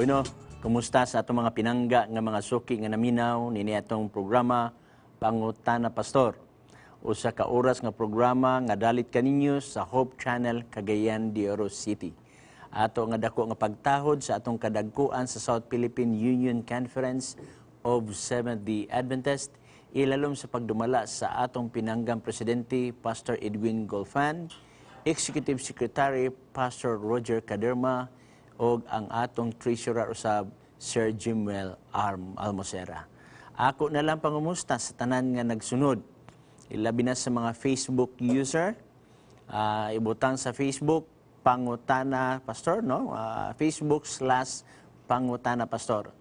Bueno, kumusta sa atong mga pinangga nga mga suki nga naminaw nini atong programa Pangutana Pastor? Usa ka oras nga programa nga dalit kaninyo sa Hope Channel, Cagayan de Oro City. Ato nga dako nga pagtahod sa atong kadagkuan sa South Philippine Union Conference of Seventh-day Adventist, ilalom sa pagdumala sa atong pinanggang presidente, Pastor Edwin Golfan, Executive Secretary Pastor Roger Caderma, og ang atong treasurer usab, Sir Jimuel Arm Almocera. Ako na lang pangumusta sa tanan nga nagsunod. Ilabi na sa mga Facebook user, ibutang sa Facebook Pangutana Pastor, no? Facebook/PangutanaPastor.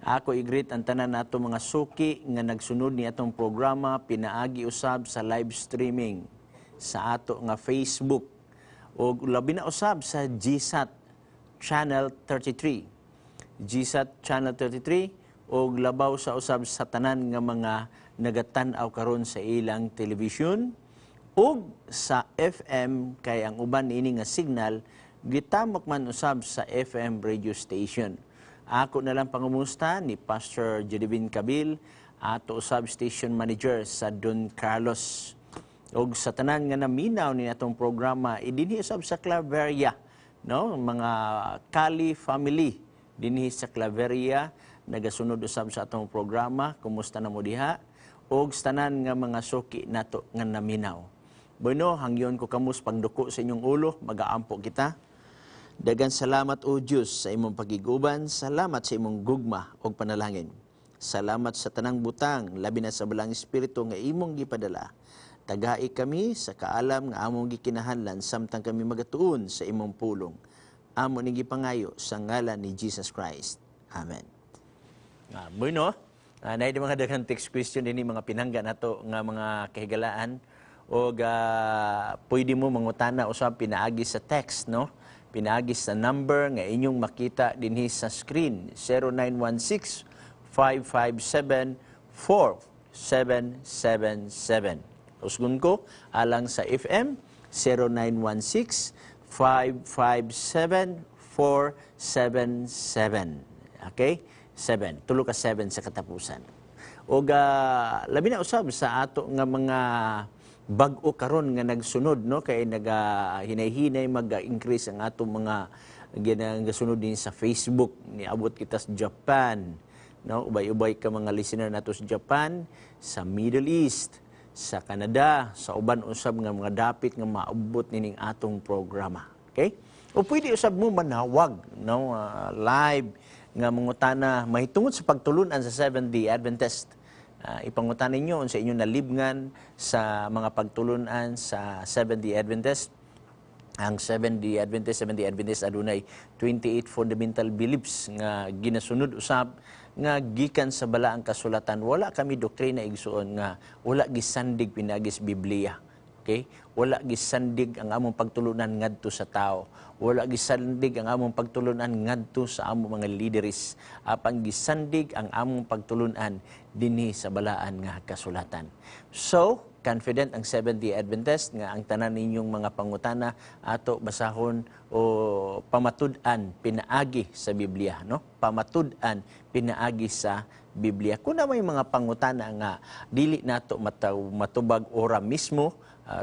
Ako i-greet ang tanan nato mga suki nga nagsunod ni atong programa pinaagi usab sa live streaming sa ato nga Facebook ug labi na usab sa GSAT Channel 33. GSAT Channel 33 og labaw sa usab sa tanan nga mga nagatan-aw karon sa ilang television ug sa FM, kay ang uban niini nga signal gitamok man usab sa FM radio station. Ako na lang pangumusta ni Pastor Jedivin Kabil, ato usab station manager sa Don Carlos. Og sa tanan nga naminaw ni atong programa idinhi usab sa Claveria, no, mga Kali family dinhi sa Claveria nagasunod usab sa atong programa. Kumusta na mo diha? Og sa tanan nga mga suki nato nga naminaw. Bueno, hangyon ko kamos pagduko sa inyong ulo, magaampo kita. Dagan salamat, O Dios, sa imong pagiguban, salamat sa imong gugma og panalangin. Salamat sa tanang butang, labi na sa Balaang Espiritu nga imong gipadala. Tagai kami sa kaalam nga among gikinahanglan samtang kami magatuon sa imong pulong. Amo ning gipangayo sa ngalan ni Jesus Christ. Amen. Bueno, naay mga daghang text question dinhi, mga pinangga nato nga mga kahigalaan, og pwede mo mangutana usab pinaagi sa text, no? Pinaagi sa number nga inyong makita dinhi sa screen, 0916 557 4777. Usgon ko alang sa FM, 0916 557 477. Okay? 7. Tulo ka 7 sa katapusan. Og labi na usab sa ato nga mga bag-o karon nga nagsunod, no, kay naga hinay-hinay mag-increase ang atong mga ginagasunod din sa Facebook. Niabot kita sa Japan, no, ubay-ubay ka mga listener nato sa Japan, sa Middle East, sa Canada, sa uban usab nga mga dapit nga maabot nining atong programa. Okay? O pwede usab mo manawag, no, live nga mangutana mahitungod sa pagtulunan sa Seventh-day Adventist. Ipangutana ninyo unsa inyong nalibngan sa mga pagtulunan sa Seventh-day Adventist. Ang Seventh-day Adventist adunay 28 fundamental beliefs nga ginasunod usab nga gikan sa Balaang Kasulatan. Wala kami doktrina, igsuon, nga wala gisandig pinaagi sa Biblia. Okay? Wala gisandig ang among pagtulunan ngadto sa tao. Wala gisandig ang among pagtulunan ngadto sa among mga leaders. Apang gisandig ang among pagtulunan dinhi sa Balaan nga Kasulatan. So, confident ang Seventh-day Adventist nga ang tanan ninyong mga pangutana ato basahon o pamatud-an pinaagi sa Biblia, no? Pamatud-an pinaagi sa Biblia. Kung na may mga pangutana nga dili nato matubag ora mismo,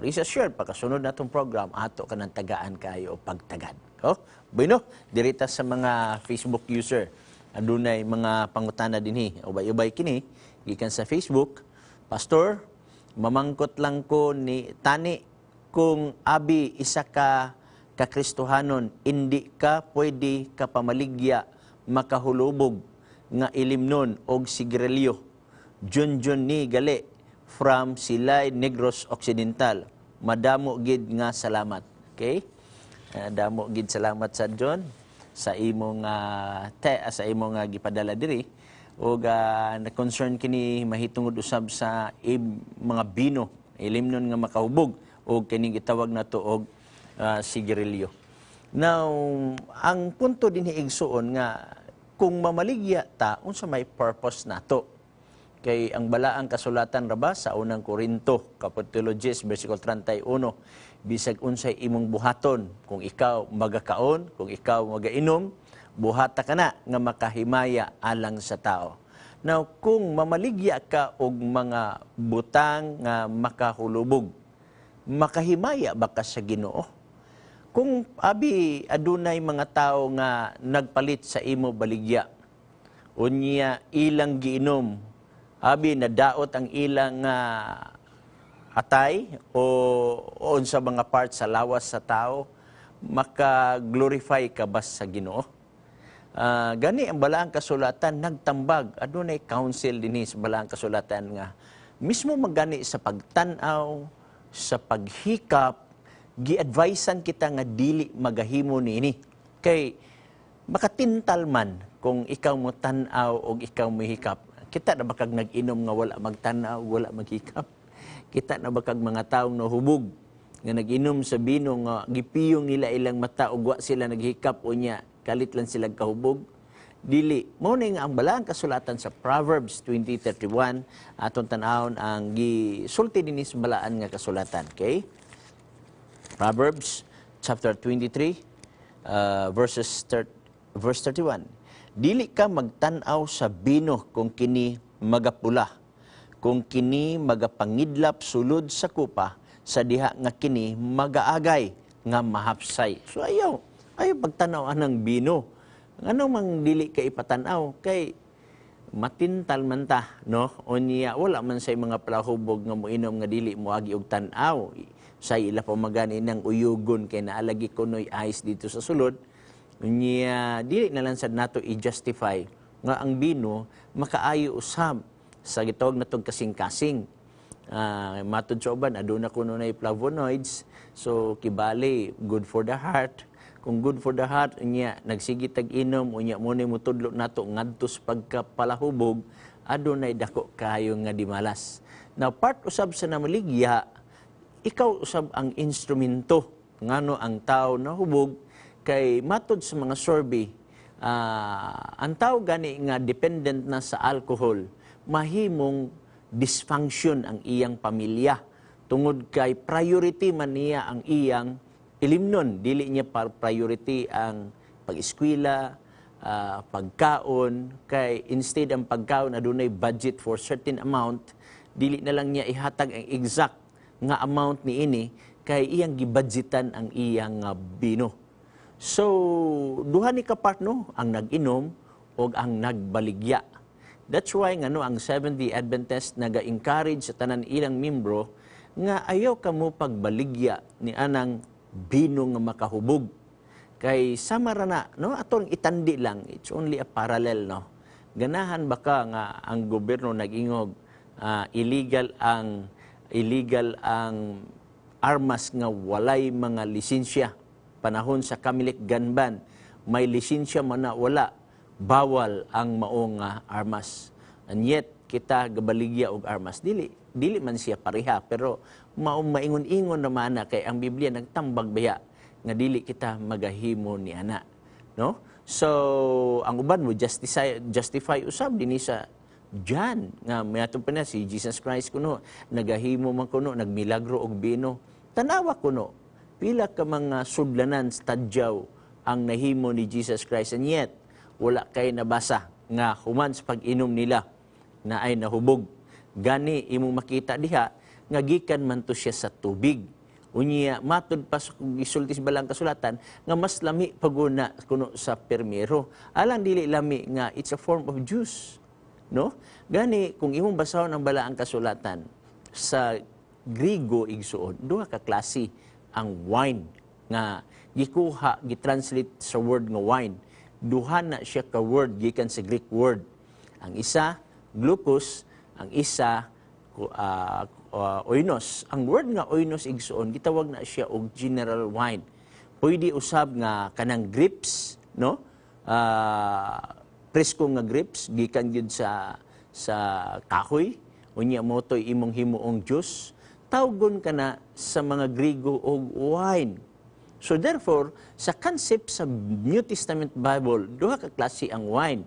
rest assured, pagkasunod natong program, ato ka ng tagaan kayo o pagtagad. Oh, bueno, dirita sa mga Facebook user, adunay mga pangutana dinhi. Ubay-ubay kini gikan sa Facebook. "Pastor, mamangkot lang ko ni tani kung abi isa ka Kakristohanon, indi ka pwede kapamaligya makahulubog nga ilimnon og sigarilyo. Junjun ni gali from Silay, Negros Occidental. Madamo gid nga salamat. Okay? Damo gid salamat sa John sa imong sa imong gipadala diri ug na concern kini mahitungod usab sa mga bino, ilimnon nga makahubog og kining gitawag nato og sigarilyo. Now, ang punto dinhi, igsuon, nga kung mamaligya ta, unsa may purpose nato? Kay ang Balaang Kasulatan ra ba sa Unang Korinto, Kapitulo 10, versikulo 31, bisag unsay imong buhaton, kung ikaw magakaon, kung ikaw magainom, buhata kana nga makahimaya alang sa tao. Now, kung mamaligya ka og mga butang nga makahulubog, makahimaya ba ka sa Ginoo? Kung abi adunay mga tao nga nagpalit sa imo baligya, unya ilang giinom, abi nadaot ang ilang atay o unsa mga parts sa lawas sa tao, maka-glorify ka ba sa Ginoo? Gani ang Balaang Kasulatan nagtambag, adunay counsel dinhi sa Balaang Kasulatan nga mismo magani sa pagtan-aw, sa paghikap, gi-advisean kita nga dili magahimo niini. Kay makatintal man kung ikaw mo tan-aw o ikaw mo hikap. Kita na ba kag nag-inom nga wala magtan-aw, wala maghikap? Kita na ba kag mga taong nahubog nga nag-inom sa bino nga gipiyong nila ilang mata ug wa sila naghikap, unya kalit lang sila kahubog? Dili. Mao ni nga ang Balaang Kasulatan sa Proverbs 20:31, atong tan-awon ang gisulti dinhi sa Balaan nga Kasulatan. Okay? Proverbs chapter 23 verse 31. Dili ka magtan-aw sa bino kung kini magapula, kung kini magapangidlap sulod sa kupa, sa diha nga kini magaagay nga mahapsay. So ayaw, ayaw pagtanaw anang bino. Ngano mang dili ka ipatan-aw? Kay matintal man ta, no? Unya wala man say mga palahubog nga moinom nga dili moagi og tan-aw. Sa ila pa magani ng uyugon kay naalagi kunoy ice dito sa sulod. Unya dili na lang sad nato i-justify nga ang bino makaayo usab sa gitawag natong kasing-kasing. Matud sa uban, aduna kuno nay flavonoids, so kibali good for the heart. Kung good for the heart, unya nagsige tag inom, unya mo ni mutudlo nato ngadto sa pagkapalahubog, adunay dako kayo nga dimalas. Now, part usab sa namaligya, ikaw usab ang instrumento ngano ang tao nahubog, kay matod sa mga survey, ang tao gani nga dependent na sa alcohol, mahimong dysfunction ang iyang pamilya tungod kay priority man niya ang iyang ilimnon, dili niya priority ang pag-eskwela, pagkaon, kay instead ang pagkaon adunay budget for certain amount, dili na lang niya ihatag ang exact nga amount niini kay iyang gibudgetan ang iyang bino. So duha ni ka part, no, ang nag-inom o ang nagbaligya. That's why ngano ang Seventh-day Adventist naga-encourage sa tanan ilang membro nga ayaw kamo pagbaligya ni anang bino nga makahubog. Kay sama ra na, no, atong itandi lang, it's only a parallel, no. Ganahan ba ka nga ang gobyerno nag-ingog illegal ang armas nga walay mga lisensya? Panahon sa Comelec gun ban, may lisensya man na wala, bawal ang maong nga armas. And yet kita gabaligya og armas. Dili dili man siya pareha, pero maong maingon-ingon naman na kay ang Biblia nagtambag baya nga dili kita magahimo ni ana, no? So ang uban mo justify justify usab dinhi sa John nga mayatong pa na si Jesus Christ kuno nagahimo man kuno, nagmilagro og bino. Tanawa kuno pila ka mga sudlanan sa tadyaw ang nahimo ni Jesus Christ, and yet wala kay nabasa nga human sa pag-inom nila na ay nahubog. Gani imong makita diha nga gikan man to siya sa tubig. Unya matud pa sa gisulti sa Balaang Kasulatan nga mas lami paguna kuno sa permero. Alang dili lami nga it's a form of juice. No? Gani kung imong basahon ang Balaang Kasulatan sa Grigo, igsuon, duha ka klase ang wine nga gikuha, gitranslate sa word nga wine. Duha na siya ka word gikan sa Greek word. Ang isa glucose, ang isa oinos. Ang word nga oinos, igsuon, gitawag na siya og general wine. Pwede usab nga kanang grapes, no? Presko nga grapes gikan gyud sa kahoy, unya mo to'y imong himuong juice, tawgon ka na sa mga Grigo og wine. So therefore, sa concept sa New Testament Bible, duha ka klase ang wine.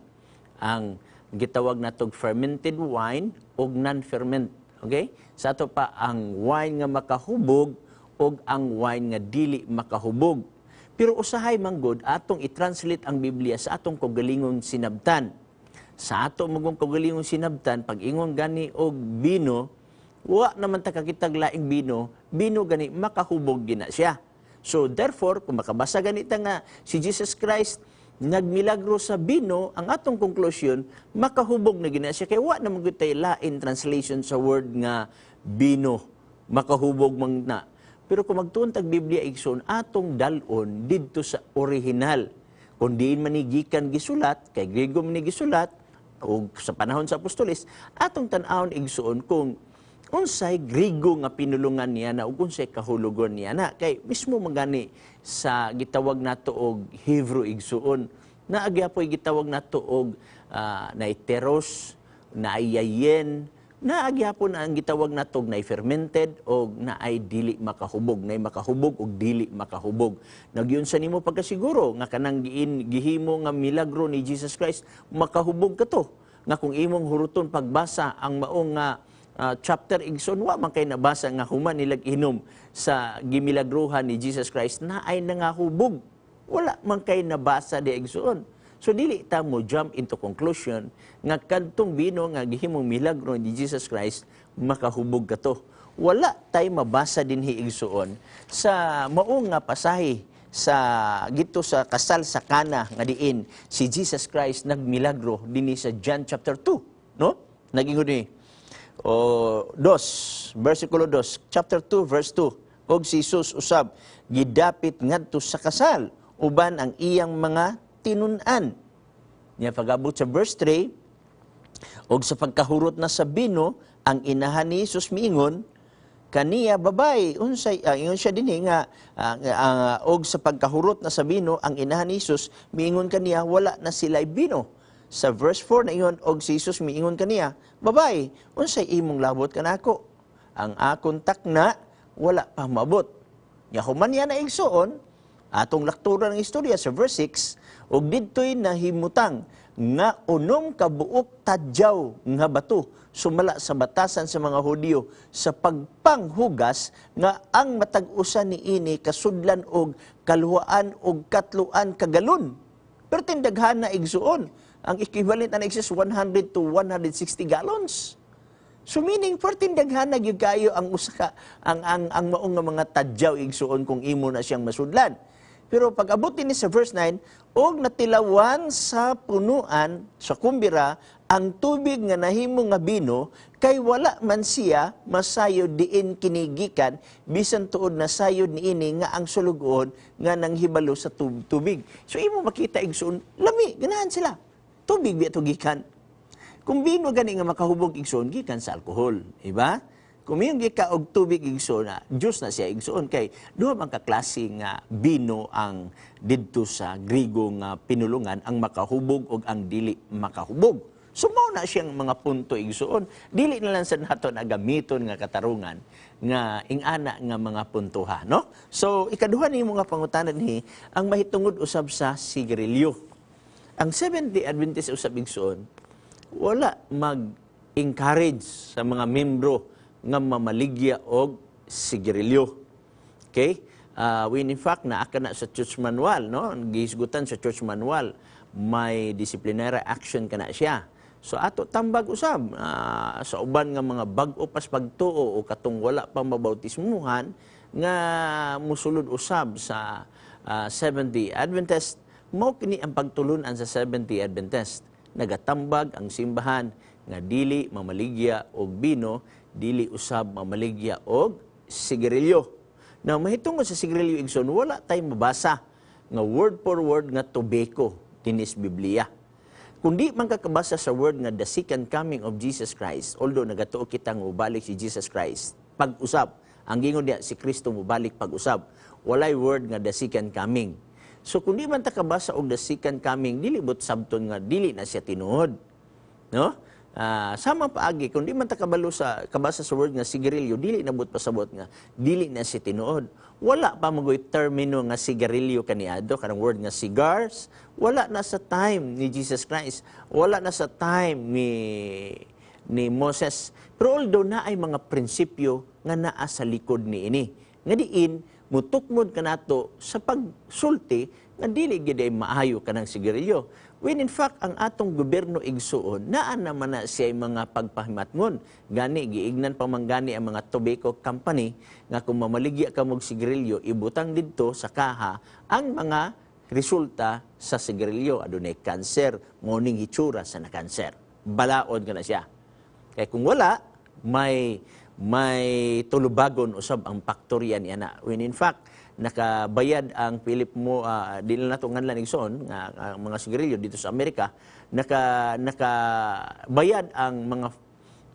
Ang gitawag natog fermented wine ug non-ferment. Okay? Sa ato pa, ang wine nga makahubog ug ang wine nga dili makahubog. Pero usahay manggod atong i-translate ang Biblia sa atong kaugalingong sinabtan. Sa ato magong kaugalingong sinabtan, pag ingon gani og bino, wa naman ta kakitag laing bino, bino gani makahubog gina siya. So therefore, kung makabasa ganita nga si Jesus Christ nagmilagro sa bino, ang atong conclusion, makahubog na gina siya. Kaya wa naman gyud tay lain translation sa word nga bino, makahubog man na. Pero kung magtuon tag Biblia, igsoon, atong dalon didto sa original. Kung diin man ni gikan gisulat, kay Griego man ni gisulat, o sa panahon sa apostoles, atong tan-awon, igsoon, kung unsay Griego nga pinulungan niya na ug unsay kahulugon niya na. Kay mismo magani sa gitawag nato og Hebrew, igsuon, naa gyapoy gitawag nato og naiteros, naayayen, naa gyapon ang gitawag nato og naay fermented og naay dili makahubog, naay makahubog og dili makahubog. Nagyun sa nimo pagkasiguro nga kanang giin gihimo nga milagro ni Jesus Christ makahubog kato, nga kung imong huruton pagbasa ang maong nga chapter, igsoon, wa man kay nabasa nga human nilag inom sa gimilagruhan ni Jesus Christ na ay nangahubog. Wala man kay nabasa di, igsoon. So dili ta mo jump into conclusion nga kadtong bino nga gihimong milagro ni Jesus Christ makahubog kato. Wala tay mabasa dinhi, igsuon, sa maong nga pasahe sa gito sa kasal sa Kana nga diin si Jesus Christ nagmilagro dinhi sa John chapter 2, no? Nagingon ni o dos, versikulo 2, chapter 2 verse 2, "Og si Jesus usab gidapit ngadto sa kasal uban ang iyang mga tinun-an." Niya pag-abot sa verse 3, "Og sa pagkahurot na sa bino, ang inahan ni Jesus miingon kaniya, 'Babaye, unsay,'" ingon siya dinhi nga "Og sa pagkahurot na sa bino, ang inahan ni Jesus miingon kaniya, 'Wala na sila bino.'" Sa verse 4 na ingon, "Og si Jesus miingon kaniya, 'Babaye, unsay imong labot kanako? Ang akong takna wala pa maabot.'" Nya human niya na, igsuon, atong laktura ng istorya sa verse 6, "Og didto'y nahimutang nga 6 ka buok tadyaw nga bato sumala sa batasan sa mga Hudyo sa pagpanghugas, nga ang matag usa niini kasudlan og 203 ka galon." Pero tindaghan na, igsuon. Ang equivalent na exist 100 to 160 gallons. So meaning perting daghan na gyud kayo ang usa ka ang maong nga mga tadyaw, igsuon, kung imo na siyang masudlan. Pero pag abot ni sa verse 9, "Og natilawan sa punuan sa kumbira ang tubig nga nahimo nga bino, kay wala man siya masayod diin kinigikan, bisan tuod na sayod niini nga ang sulugoon nga nanghibalo sa tubig." So imo makita, igsuon, lami ganahan sila. Tubig biya to gikan. Kung bino gani nga makahubog, igsoon, gikan sa alkohol, iba? Kung miingon ka og tubig, igsoon, na juice na siya, igsoon, kay duha man ka klase nga bino ang didto sa Grigo nga pinulungan, ang makahubog ug ang dili makahubog. So mao na siyang mga punto, igsuon. Dili na lang sa nato na gamiton nga katarungan nga ingana nga mga puntoha, no? So ikaduha ni mga pangutana ni ang mahitungod usab sa sigarilyo. Ang Seventh-day Adventist usab, igsuon, wala mag-encourage sa mga membro nga mamaligya og sigarilyo. Okay? When in fact, naa ka na sa church manual, no? Gihisgutan sa church manual, may disciplinary action kana siya. So ato tambag usab sa uban nga mga bag-o pas pagtuo o katong wala pa mabautismuhan nga musulod usab sa Seventh-day Adventist, mao kini ang pagtulunan sa Seventh-day Adventist. Nagatambag ang simbahan nga dili mamaligya og bino, dili usab mamaligya og sigarilyo. Now, mahitungod sa sigarilyo, igsoon, wala tay mabasa nga word for word nga tobacco dinis Biblia. Kung di man kakabasa sa word nga the second coming of Jesus Christ, although nagatuo kita nga mubalik si Jesus Christ, pag-usab, ang gingon diya si Kristo mubalik pag-usab, walay word nga the second coming. So kung di man ta kabasa og the second coming, dili buot sabton nga dili na siya tinuod. No? Sama paagi, kung di man ta kabalo sa kabasa sa word nga sigarilyo, dili na buot pasabot nga dili na siya tinuod. Wala pa magoy termino nga sigarilyo kaniadto, kanang word nga cigars, wala na sa time ni Jesus Christ, wala na sa time ni Moses. Pero although naay mga prinsipyo nga naa sa likod niini, nga diin mutukmod kanato sa pagsulti nga dili gid ay maayo kanang sigarilyo. When in fact, ang atong gobyerno, igsuon, naa naman na siya mga pagpahimatngon. Gani, giignan pa man gani ang mga tobacco company nga kung mamaligya ka mog sigarilyo, ibutang didto sa kaha ang mga resulta sa sigarilyo. Adunay cancer, mao ning hitsura sa na-cancer. Balaod ka na siya. Kaya kung wala, may tulubagon usab ang paktorya niya na. When in fact, nakabayad ang Philip mo, di na nato nganlan, igsoon, nga ang mga sigarilyo dito sa Amerika, nakabayad ang mga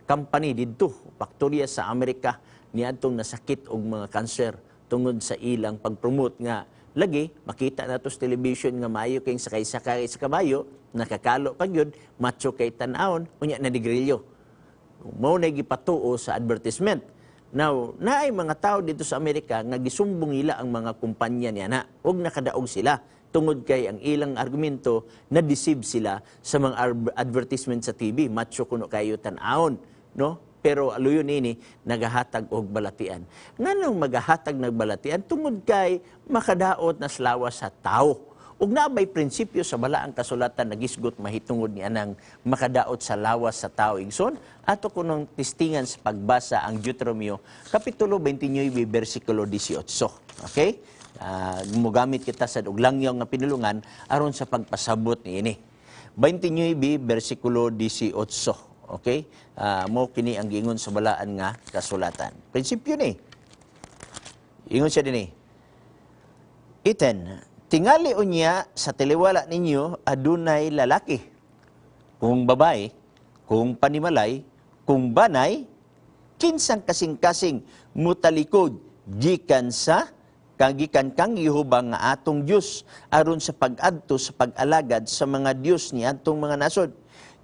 company didto, paktorya sa Amerika niadtong nasakit og mga kanser tungod sa ilang pag-promote nga lagi makita nato sa television nga maayo kayong sakay-sakay sa kabayo, nakakalo pa gyud, macho kay tan-awon, unya na nigrilyo. Mao na gipatuo sa advertisement. Now, naay mga tao dito sa Amerika nga gisumbong nila ang mga kumpanya niya na og nakadaog sila tungod kay ang ilang argumento, na deceive sila sa mga advertisement sa TV. Macho kuno kayo tan-awon, no? Pero aluyon ini nagahatag og balatian. Nganong magahatag ng balatian? Tungod kay makadaot na lawas sa tao. Ug naa may prinsipyo sa balaang kasulatan nagisgot mahitungod ni anang makadaot sa lawas sa tao, igsoon? Ato kunong testingan sa pagbasa ang Deuteronomio kapitulo 29 bersikulo 18. Okay? Mogamit kita sa og langyaw nga pinulungan aron sa pagpasabot niini. 29 bersikulo 18. Okay? Mo kini ang giingon sa balaan nga kasulatan. Prinsipyo ni. Ingon siya dinhi. Iten, tingali unya sa taliwala ninyo adunay lalaki, kung babae, kung panimalay, kung banay, kinsang kasing-kasing mutalikod gikan sa kagikan kang Jehova nga atong Dios aron sa pag-adto sa pag-alagad sa mga Dios ni atong mga nasod.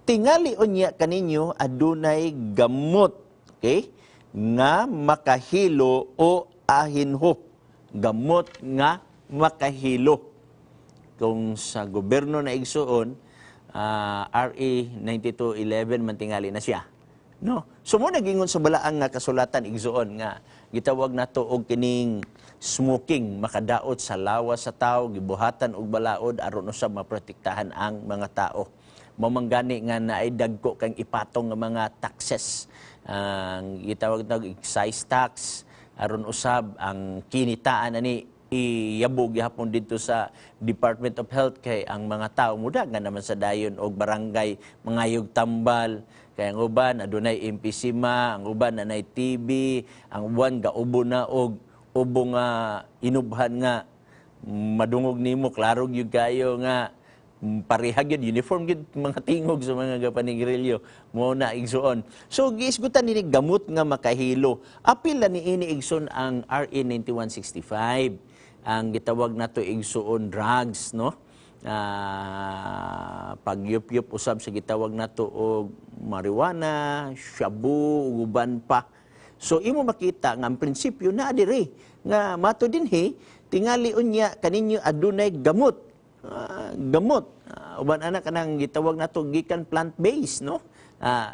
Tingali unya kaninyo adunay gamot, okay? Nga makahilo o ahinho. Gamot nga makahilo. Kung sa gobyerno na, igsuon, RA 9211 man tingali na siya. No? So mo nagingon sa balaang nga kasulatan, igsuon, nga gitawag nato og kining smoking makadaot sa lawas sa tao, gibuhatan og balaod aron usab maprotektahan ang mga tao. Mao man gani nga naay dagko kang ipatong nga mga taxes. Ang gitawag na excise tax aron usab ang kinitaan ani iyabog gihapon dito sa Department of Health, kay ang mga tao mudagan naman sa dayon og barangay mangayog tambal, kay ang uban adunay emphysema, ang uban anay TB, ang uban gaubo na og ubo nga inubhan nga madungog nimo klaro gyud kayo nga pareha gyud, uniform gyud mga tingog sa mga gapanigrilyo. Mo na, igsuon. So giisgutan nini gamot nga makahilo. Apil na niini, igsoon, ang RA 9165, ang gitawag nato, igsuon, drugs, no? Pagyup-yup usab sa gitawag nato og marijuana, shabu, ug uban pa. So imo makita nga ang prinsipyo naa diri nga mato dinhi, tingali unya kaninyo adunay gamot. Gamot. Uban ana kanang gitawag nato gikan plant-based, no?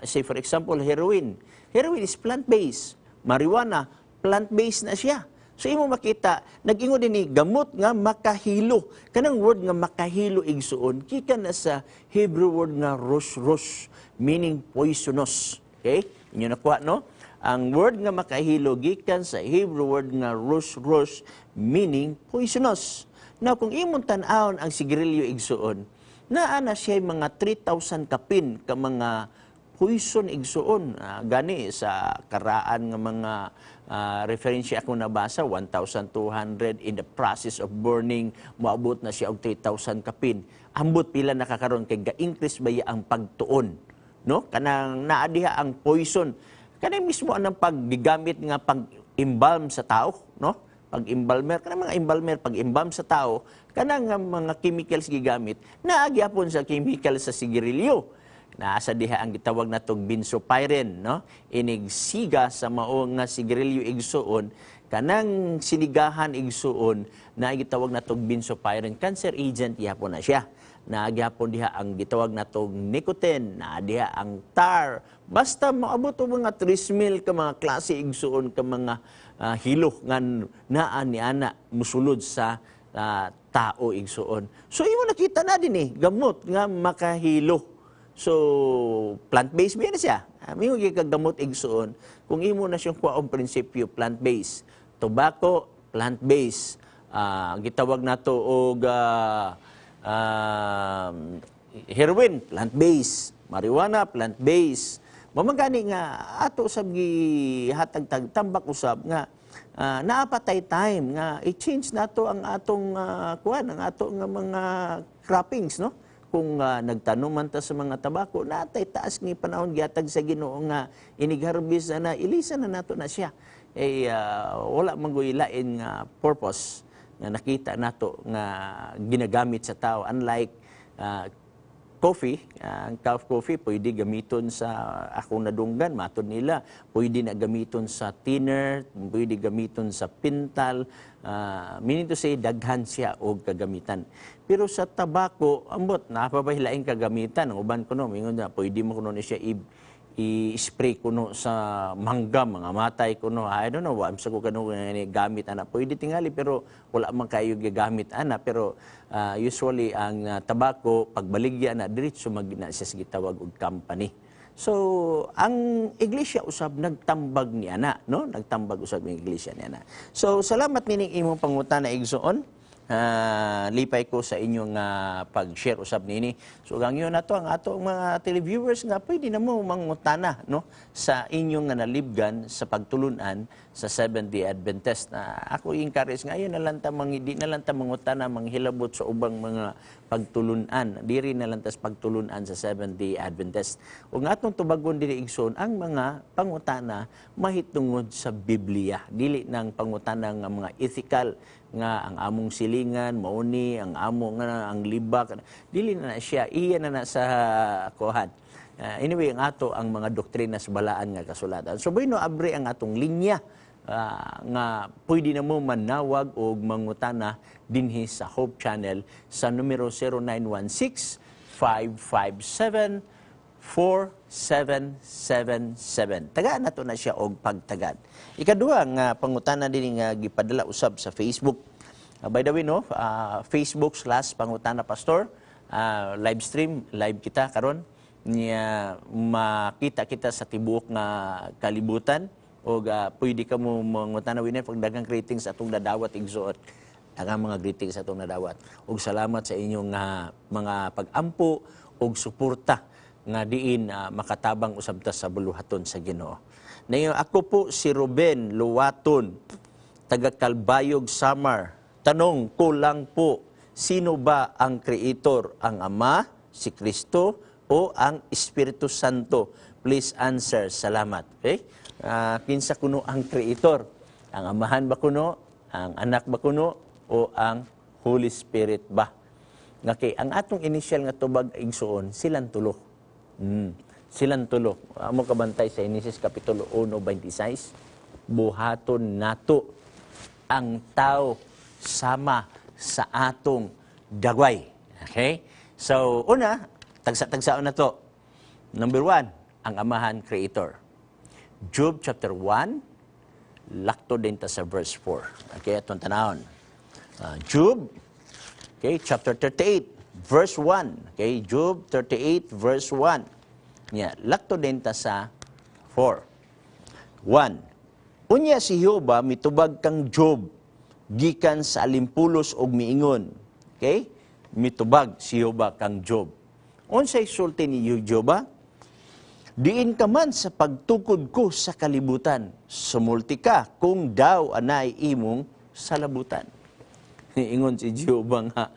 Say for example, heroin. Heroin is plant-based. Marijuana, plant-based na siya. So imo makita, nag-ingon din ni gamot nga makahilo. Kanang word nga makahilo, igsuon, gikan na sa Hebrew word nga rosh rosh, meaning poisonous. Okay? Inyo nakuha, no? Ang word nga makahilo gikan sa Hebrew word nga rosh rosh, meaning poisonous. Now, kung imong tan-awon ang sigarilyo, igsuon, naa na siya mga 3,000 kapin ka mga poison, igsuon. Gani sa karaan nga mga referensya ako nabasa, 1,200 in the process of burning, moabot na siya og 3,000 kapin. Ambot pila nakakaron kay ga-increase ba ang pagtuon, no? Kanang naa diha ang poison, kanang mismo anang paggigamit nga pag-embalm sa tao, no? Pag-embalmer, kanang mga embalmer, pag-embalm sa tao, kanang nga mga chemicals gigamit, naa gyapon sa chemical sa sigarilyo. Naa sa diha ang gitawag natong benzopyrene, no? Inig siga sa mao nga sigarilyo, igsuon, kanang sinigahan, igsuon, na gitawag natong benzopyrene, cancer agent gyapon na siya. Naa gyapon diha ang gitawag natong nicotine, naa diha ang tar. Basta maabot og mga 3,000 ka mga klase, igsuon, ka mga hilo nga naa ni ana musulod sa tao, igsuon. So imo nakita na din eh, gamot nga makahilo. So plant-based ba na siya? Imo gamot, igsuon. Kung imo na siyang kuwaong prinsipyo, plant-based. Tobacco, plant-based. Gitawag nato og heroin, plant-based. Marijuana, plant-based. Mao man gani nga ato sab gihatag tag tambak usab nga naa pa tay time nga i-change nato ang atong kuan, ang ato nga mga croppings, no? Kung nagtanom man ta sa mga tabako, natay taas ni panahon gihatag sa Ginoo nga inig-harvest na, ilisan na nato na siya. Eh wala man goy lain nga purpose nga nakita nato nga ginagamit sa tao, unlike coffee. Ang coffee pwede gamiton sa akong nadunggan, matod nila, pwede na gamiton sa thinner, pwede gamiton sa pintal, meaning to say daghan siya og kagamitan. Pero sa tabako, ambot naa pa bay laing kagamitan. Ang uban kuno mingon na pwede mo kuno ni siya i-spray kuno sa mangga, mga matay kuno. I don't know, wa sa ko kano ni gamit ana. Pwede tingali, pero wala man kayo gigamit ana. Pero usually ang tabako, pagbaligya na, diretso mag na siya sa gitawag og company. So ang iglesia usab nagtambag ni ana, no? Nagtambag usab ang iglesia ni ana. So salamat nining imong pangutana, igsoon. Lipay ko sa inyong pag-share usab nini. So ang yun nato ang ato mga televiewers nga pwede na mo mangutana, no, sa inyong nga nalibgan sa pagtulunan sa Seventh-day Adventist. Na ako encourage nga ayo na lang ta mang di na lang ta mangutana, manghilabot sa ubang mga pagtulunan. Diri na lang ta sa pagtulunan sa Seventh-day Adventist. Ug atong tubagon diri, igsoon, ang mga pangutana mahitungod sa Biblia. Dili nang pangutana nga mga ethical nga ang among silingan mauni ang amo nga ang libak, dili na na siya, iya na na sa kuhan. Anyway, ang ato ang mga doktrina sa balaan nga kasulatan. So bueno, abre ang atong linya nga pwede na mo manawag og mangutana dinhi sa Hope Channel sa numero 0916 557 4777. Tagaan nato na siya og pagtagad. Ikaduha nga pangutana din nga gipadala usab sa Facebook. By the way, no, Facebook/PangutanaPastor, live stream, live kita karon niya, makita kita sa tibuok nga kalibutan og pwede ka mo mangutana winner pag daghang greetings atong nadawat, igsuon, ang mga greetings atong nadawat. Ug salamat sa inyong mga pag-ampo ug suporta nga diin makatabang usab ta sa buluhaton sa Ginoo. Nayo ako po si Ruben Luwaton, taga Calbayog, Samar. Tanong ko lang po, sino ba ang creator? Ang Ama, si Kristo, o ang Espiritu Santo? Please answer. Salamat. Okay? Kinsa kuno ang creator? Ang Amahan ba kuno? Ang Anak ba kuno? O ang Holy Spirit ba? Okay, ang atong initial nga tubag, igsuon, silang tulo. Silang tulo. Amo kabantay sa Genesis Kapitulo 1:26, buhaton nato ang tao sama sa atong dagway. Okay? So, una, tagsa-tagsaon na to. Number 1, ang Amahan creator. Job chapter 1, lakto din ta sa verse 4. Okay, atong tanawon. Job, okay, chapter 38, verse 1. Okay, Job 38, verse 1. Nya, lakto din ta sa 4. 1. Unya si Jehova mitubag kang Job gikan sa alimpulos og miingon. Okay? Mitubag si Jehova kang Job. Unsay sulti ni Jehova? Diin ka man sa pagtukod ko sa kalibutan, sumulti ka kung daw anay imong salabutan. Ingon si Jehova nga,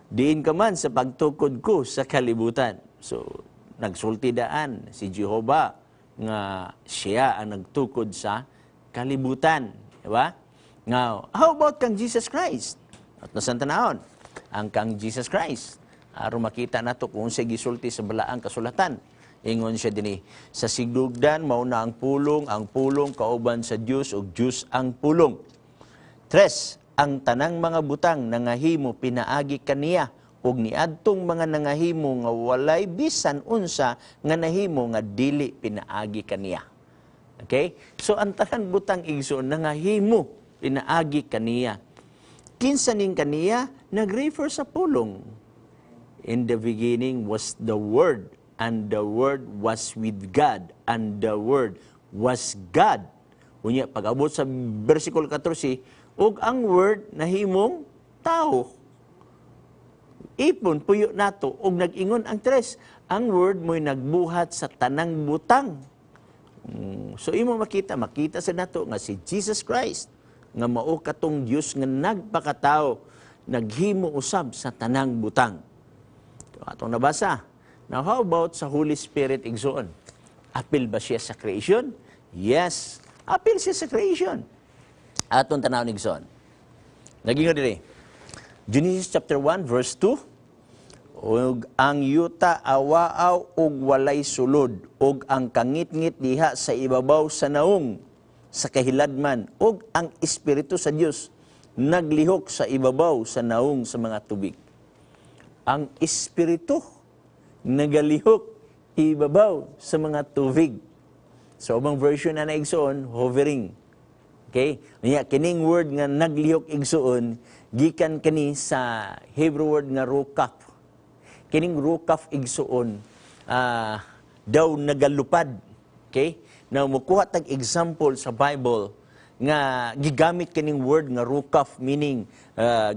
diin ka man sa pagtukod ko sa kalibutan. So, nagsulti daan si Jehova nga siya ang nagtukod sa kalibutan. Diba? Now, how about kang Jesus Christ? At nasan tanahon? Ang kang Jesus Christ. Aron makita nato kung unsay gisulti sa balaang kasulatan. Ingon siya dinhi, sa sigugdan mao na ang pulong kauban sa Dios ug Dios ang pulong. Tres, ang tanang mga butang nangahimo pinaagi kaniya ug niadtong mga nangahimo nga walay bisan unsa nga nahimo nga dili pinaagi kaniya. Okay? So ang tanang butang, igsoon, nangahimo pinaagi kaniya. Kinsa ning kaniya? Nag-refer sa pulong. In the beginning was the Word, and the Word was with God, and the Word was God. Unya, pag-abot sa versikulo 14, ug ang Word nahimong tao. Ipon, puyo nato, ug nag-ingon ang tres, ang Word mo'y nagbuhat sa tanang butang. So imo makita, makita sa nato nga si Jesus Christ, nga mao katong Dios nga nagpakatao, naghimo usab sa tanang butang. So, atong nabasa. Now, how about sa Holy Spirit, igsoon? Apil ba siya sa creation? Yes. Apil siya sa creation. Atong tanaw, igsoon. Nagingon diri. Genesis chapter 1 verse 2. Ug ang yuta awaaw ug walay sulod, ug ang kangitngit diha sa ibabaw sa naong sa kahiladman, ug ang espiritu sa Dios naglihok sa ibabaw sa naong sa mga tubig. Ang espiritu nagalihok ibabaw sa mga tubig. Sa ubang version na naigsoon, hovering. Okay? Niya kining word nga naglihok, igsoon, gikan kani sa Hebrew word nga rukaf. Kining rukaf, igsoon, daw nagalupad. Okay? Now mukuha tag example sa Bible nga gigamit kining word nga rukaf, meaning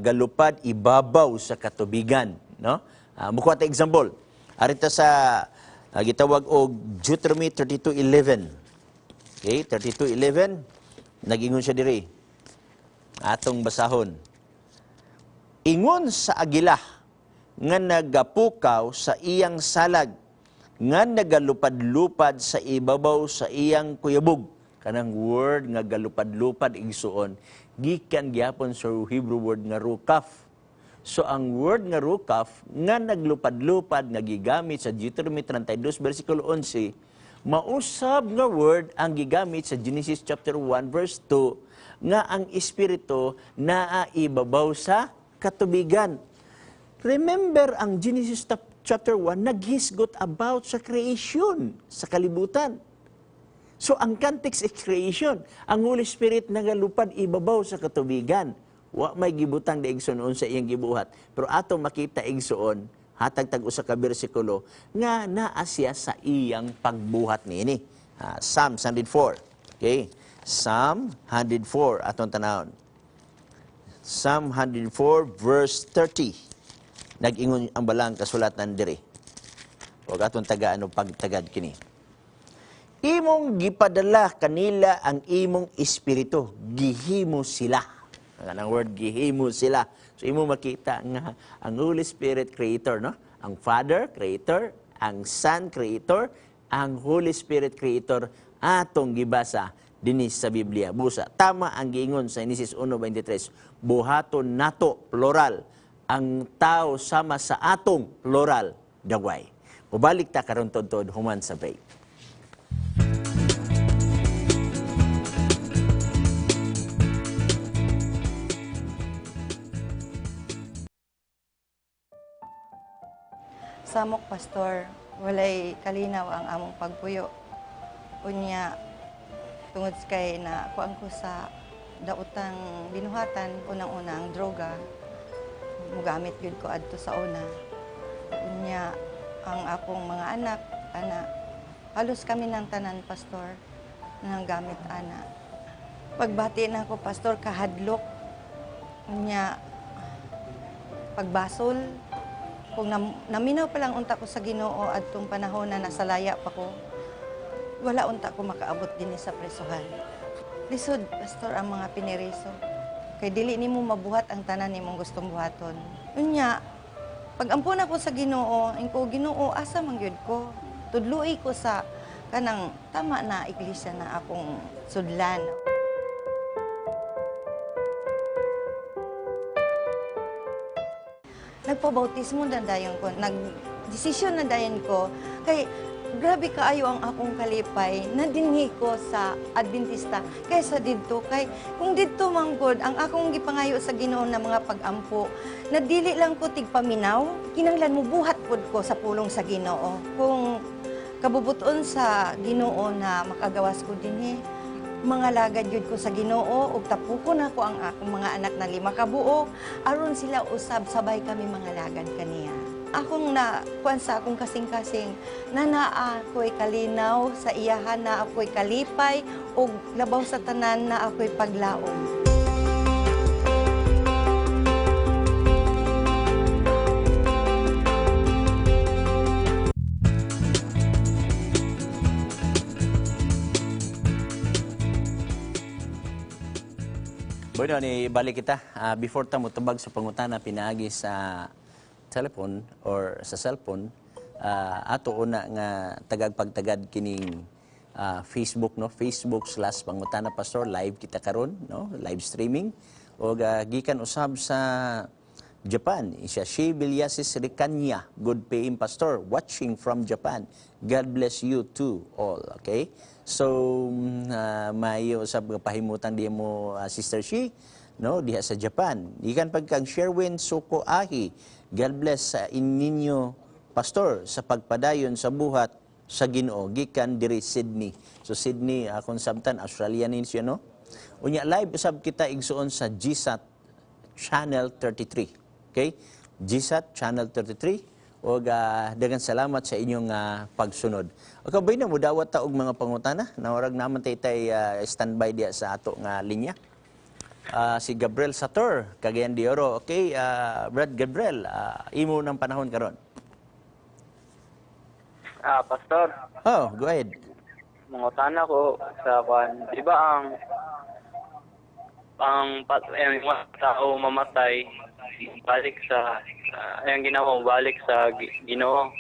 galupad ibabaw sa katubigan, no? Mukuha tag example. Arita sa gitawag og Deuteronomy 32:11. Okay, 32:11, nagingon siya diri. Atong basahon. Ingon sa agila nga nagapukaw sa iyang salag, nga nagalupad-lupad sa ibabaw sa iyang kuyabog. Kanang word nga galupad-lupad, igsuon, gikan gyapon sa Hebrew word nga rukaf. So ang word nga rukaf nga naglupad-lupad nga gigamit sa Deuteronomy 32 versikulo 11, mausab nga word ang gigamit sa Genesis chapter 1 verse 2 nga ang espiritu naa ibabaw sa katubigan. Remember, ang Genesis chapter 1 naghisgot about sa creation sa kalibutan. So ang context is creation. Ang Holy Spirit nagalupad ibabaw sa katubigan. Wa may gibutang di, igsoon, unsa iyang gibuhat. Pero ato makita, igsoon, hatag tag usa ka bersikulo nga naa siya sa iyang pagbuhat niini. Psalm 104. Okay? Psalm 104 atong tanawon. Psalm 104 verse 30. Nag-ingon ang balang kasulatan diri. Huwag atong tagaan o pagtagad kini. Imong gipadala kanila ang imong espiritu, gihimo sila. Ang word gihimo sila. So imo makita nga ang Holy Spirit creator, no? Ang Father creator, ang Son creator, ang Holy Spirit creator atong gibasa dinhi sa Biblia. Busa, tama ang giingon sa Genesis 1:23. Buhaton nato, plural, ang tao sama sa atong, plural, dagway. Mubalik ta karon tod human sa break. Samok, Pastor, walay kalinaw ang among pagpuyo. Unya, tungod kay na kuan ko sa daotang binuhatan, unang-una ang droga, mugamit gyud ko adto sa una. Unya, ang akong mga anak, ana, halos kami ng tanan, Pastor, nang gamit ana. Pagbati na ako, Pastor, kahadlok. Unya, pagbasol, kung naminaw pa lang unta ko sa Ginoo adtong panahon na nasa laya pa ko. Wala unta ko makaabot dinhi sa presohan. Lisod, Pastor, ang mga piniriso. Kay dili nimo mabuhat ang tanan nimong gustong buhaton. Unya, pag ampun ako sa Ginoo, ingko, "Ginoo, asa man gyud ko? Tudloi ko sa kanang tama na iglesia na akong sudlan." Nagpabautismo na dayon ko, nagdesisyon na dayon ko, kay grabe kaayo ang akong kalipay na dinhi ko sa Adventista kaysa didto. Kay kung didto man gud, ang akong gipangayo sa Ginoo na mga pag-ampo, na dili lang ko tigpaminaw, kinahanglan mo buhat pud ko sa pulong sa Ginoo. Kung kabubuton sa Ginoo na makagawas ko dinhi, mga lagad yun ko sa Ginoo ug tapukon ako ang akong mga anak na 5 ka buok aron sila usab sabay kami mga lagad kaniya. Akong na kuan sa akong kasing-kasing na naa ako'y kalinaw sa iyahan, na ako'y kalipay ug labaw sa tanan na ako'y paglaom. Bueno, ni balik kita. Before ta motubag sa pangutana pinaagi sa telephone or sa cellphone, ato una nga tagagpagtagad kining Facebook, no? Facebook/PangutanaPastor live kita karon, no? Live streaming og gikan usab sa Japan. Siya si Vilyasis Ricanya. "Good PM, Pastor, watching from Japan. God bless you too all." Okay? So, maayo usab nga pahimutan di mo, Sister Shi, no, diha sa Japan. Gikan pagkang Sherwin Soko Ahi. "God bless sa ininyo, Pastor, sa pagpadayon sa buhat sa Ginoo gikan diri Sydney." So Sydney, akong sabtan Australia ni siya, no? Unya live usab kita, igsuon, sa GSAT Channel 33. Okay? GSAT Channel 33 og daghang salamat sa inyong pagsunod. Okay, bay na mudawat ta og mga pangutana. Nawarag naman tay standby diya sa ato nga linya. Si Gabriel Sator, Cagayan de Oro. Okay, Brad Gabriel, imo ng panahon karon. Pastor, Oh, go ahead. Mangutana ko sa kwan, di ba ang mga tao mamatay balik sa ang ginawa balik sa Ginoo.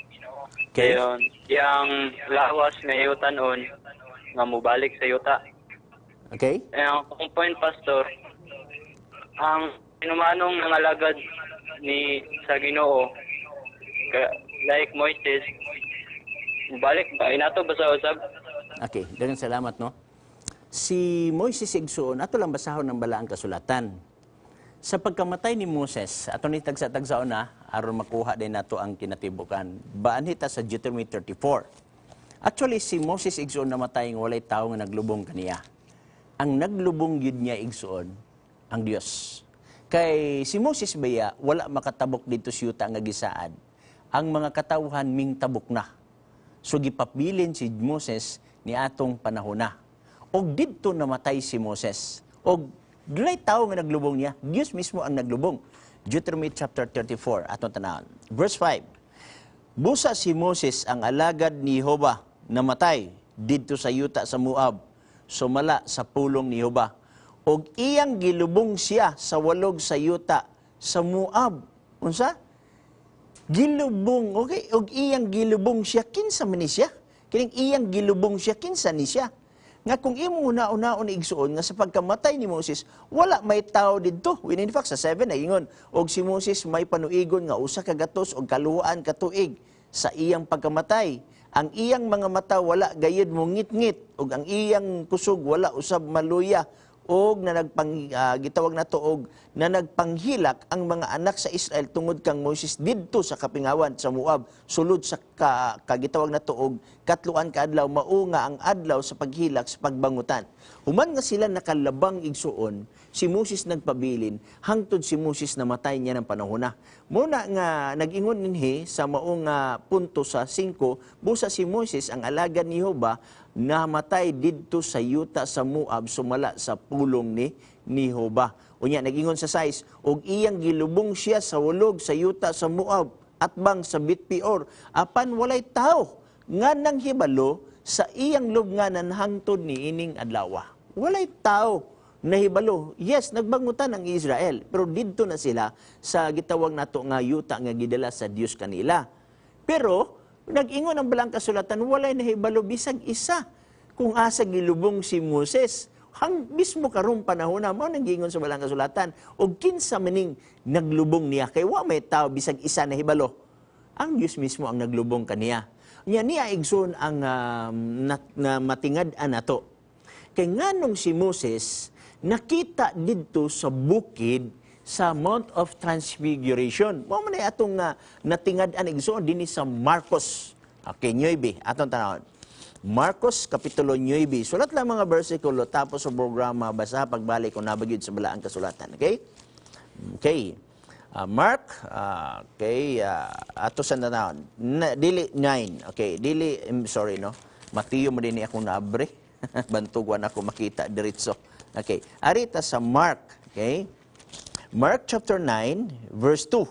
Dayon, iyang lawas nga yutanon nga mobalik sa yuta. Ang akong point, Pastor, ang inumanong nangalagad ni sa Ginoo like Moises, balik ba inato ba sa usab? Okay, daghang salamat, no. Si Moises, igsuon, ato lang basahon ng balaang kasulatan. Sa pagkamatay ni Moses, ato ni tagsa-tagsaon na aron makuha din nato ang kinatibukan. Baanhita sa Deuteronomy 34. Actually, si Moses, igsuon, namatay nga walay tawo nga naglubong kaniya. Ang naglubong yun niya, igsuon, ang Dios. Kay si Moses baya wala makatabok dito sa yuta nga gisaad. Ang mga katawhan mingtabok na. So gipabilin si Moses ni atong panahon na. Og didto namatay si Moses. Og dunay tawo nga naglubong niya. Dios mismo ang naglubong. Deuteronomy chapter 34, atong tanawon. Verse 5. Busa si Moses ang alagad ni Jehova namatay didto sa yuta sa Moab, sumala sa pulong ni Jehova. Og iyang gilubong siya sa walog sa yuta sa Moab. Unsa? Gilubong, okay? Og iyang gilubong siya, kinsa man ni siya? Kining iyang gilubong siya, kinsa ni siya? Nga kung imong una-unaon, igsuon, nga sa pagkamatay ni Moses, wala may tao didto. When in fact, sa 7, naingon, og si Moses may panuigon nga 100 og kaluhaan ka tuig sa iyang pagkamatay. Ang iyang mga mata wala gayud mo ngit-ngit, ug ang iyang kusog wala usab maluya, og na nagpang gitawag nato og na nagpanghilak ang mga anak sa Israel tungod kang Moses didto sa kapingawan sa Moab sulod sa kagitawag nato og katluan ka adlaw, mao nga ang adlaw sa paghilak sa pagbangutan. Human nga sila nakalabang, igsuon, si Moses nagpabilin hangtod si Moses namatay niya ng panahon na. Muna nga nag-ingon dinhi sa mao nga punto sa 5, busa si Moses ang alagad ni Jehova namatay didto sa yuta sa Moab sumala sa pulong ni Jehova. Unya nag-ingon sa 6, og iyang gilubong siya sa wulog sa yuta sa Moab atbang sa Bet Peor, apan walay tao nga nang hibalo. sa iyang lubnganan hangtod niining adlaw. Walay tao nahibalo. Yes, nagbangutan ang Israel, pero didto na sila sa gitawag nato nga yuta nga gidala sa Dios kanila. Pero nag-ingon ang Balaang Kasulatan, walay nahibalo bisag isa kung asa gilubong si Moses. Hang mismo karong panahon na mao nang giingon sa Balaang Kasulatan og kinsa maning naglubong niya, kay wa may tao bisag isa nahibalo. Ang Dios mismo ang naglubong kaniya. Nya niya, igsoon, ang na matingad-an nato. Kay nganong si Moses nakita didto sa bukid sa Mount of Transfiguration? Mao man ay atong natingad-an, igsoon, dinhi sa Marcos. Okay, 9, atong tanawon. Marcos Kapitulo 9. Sulat lang mga versikulo, tapos sa programa basa pagbalik kung nabagyod sa Balaang Kasulatan. Okay? Okay. Mark, okay, ato sa tanawon. Na, dili 9. Okay, dili, sorry, no. Mateo mo din akong naabre. Bantugwan ako makita diretso. Okay, arita sa Mark, okay? Mark chapter 9 verse 2.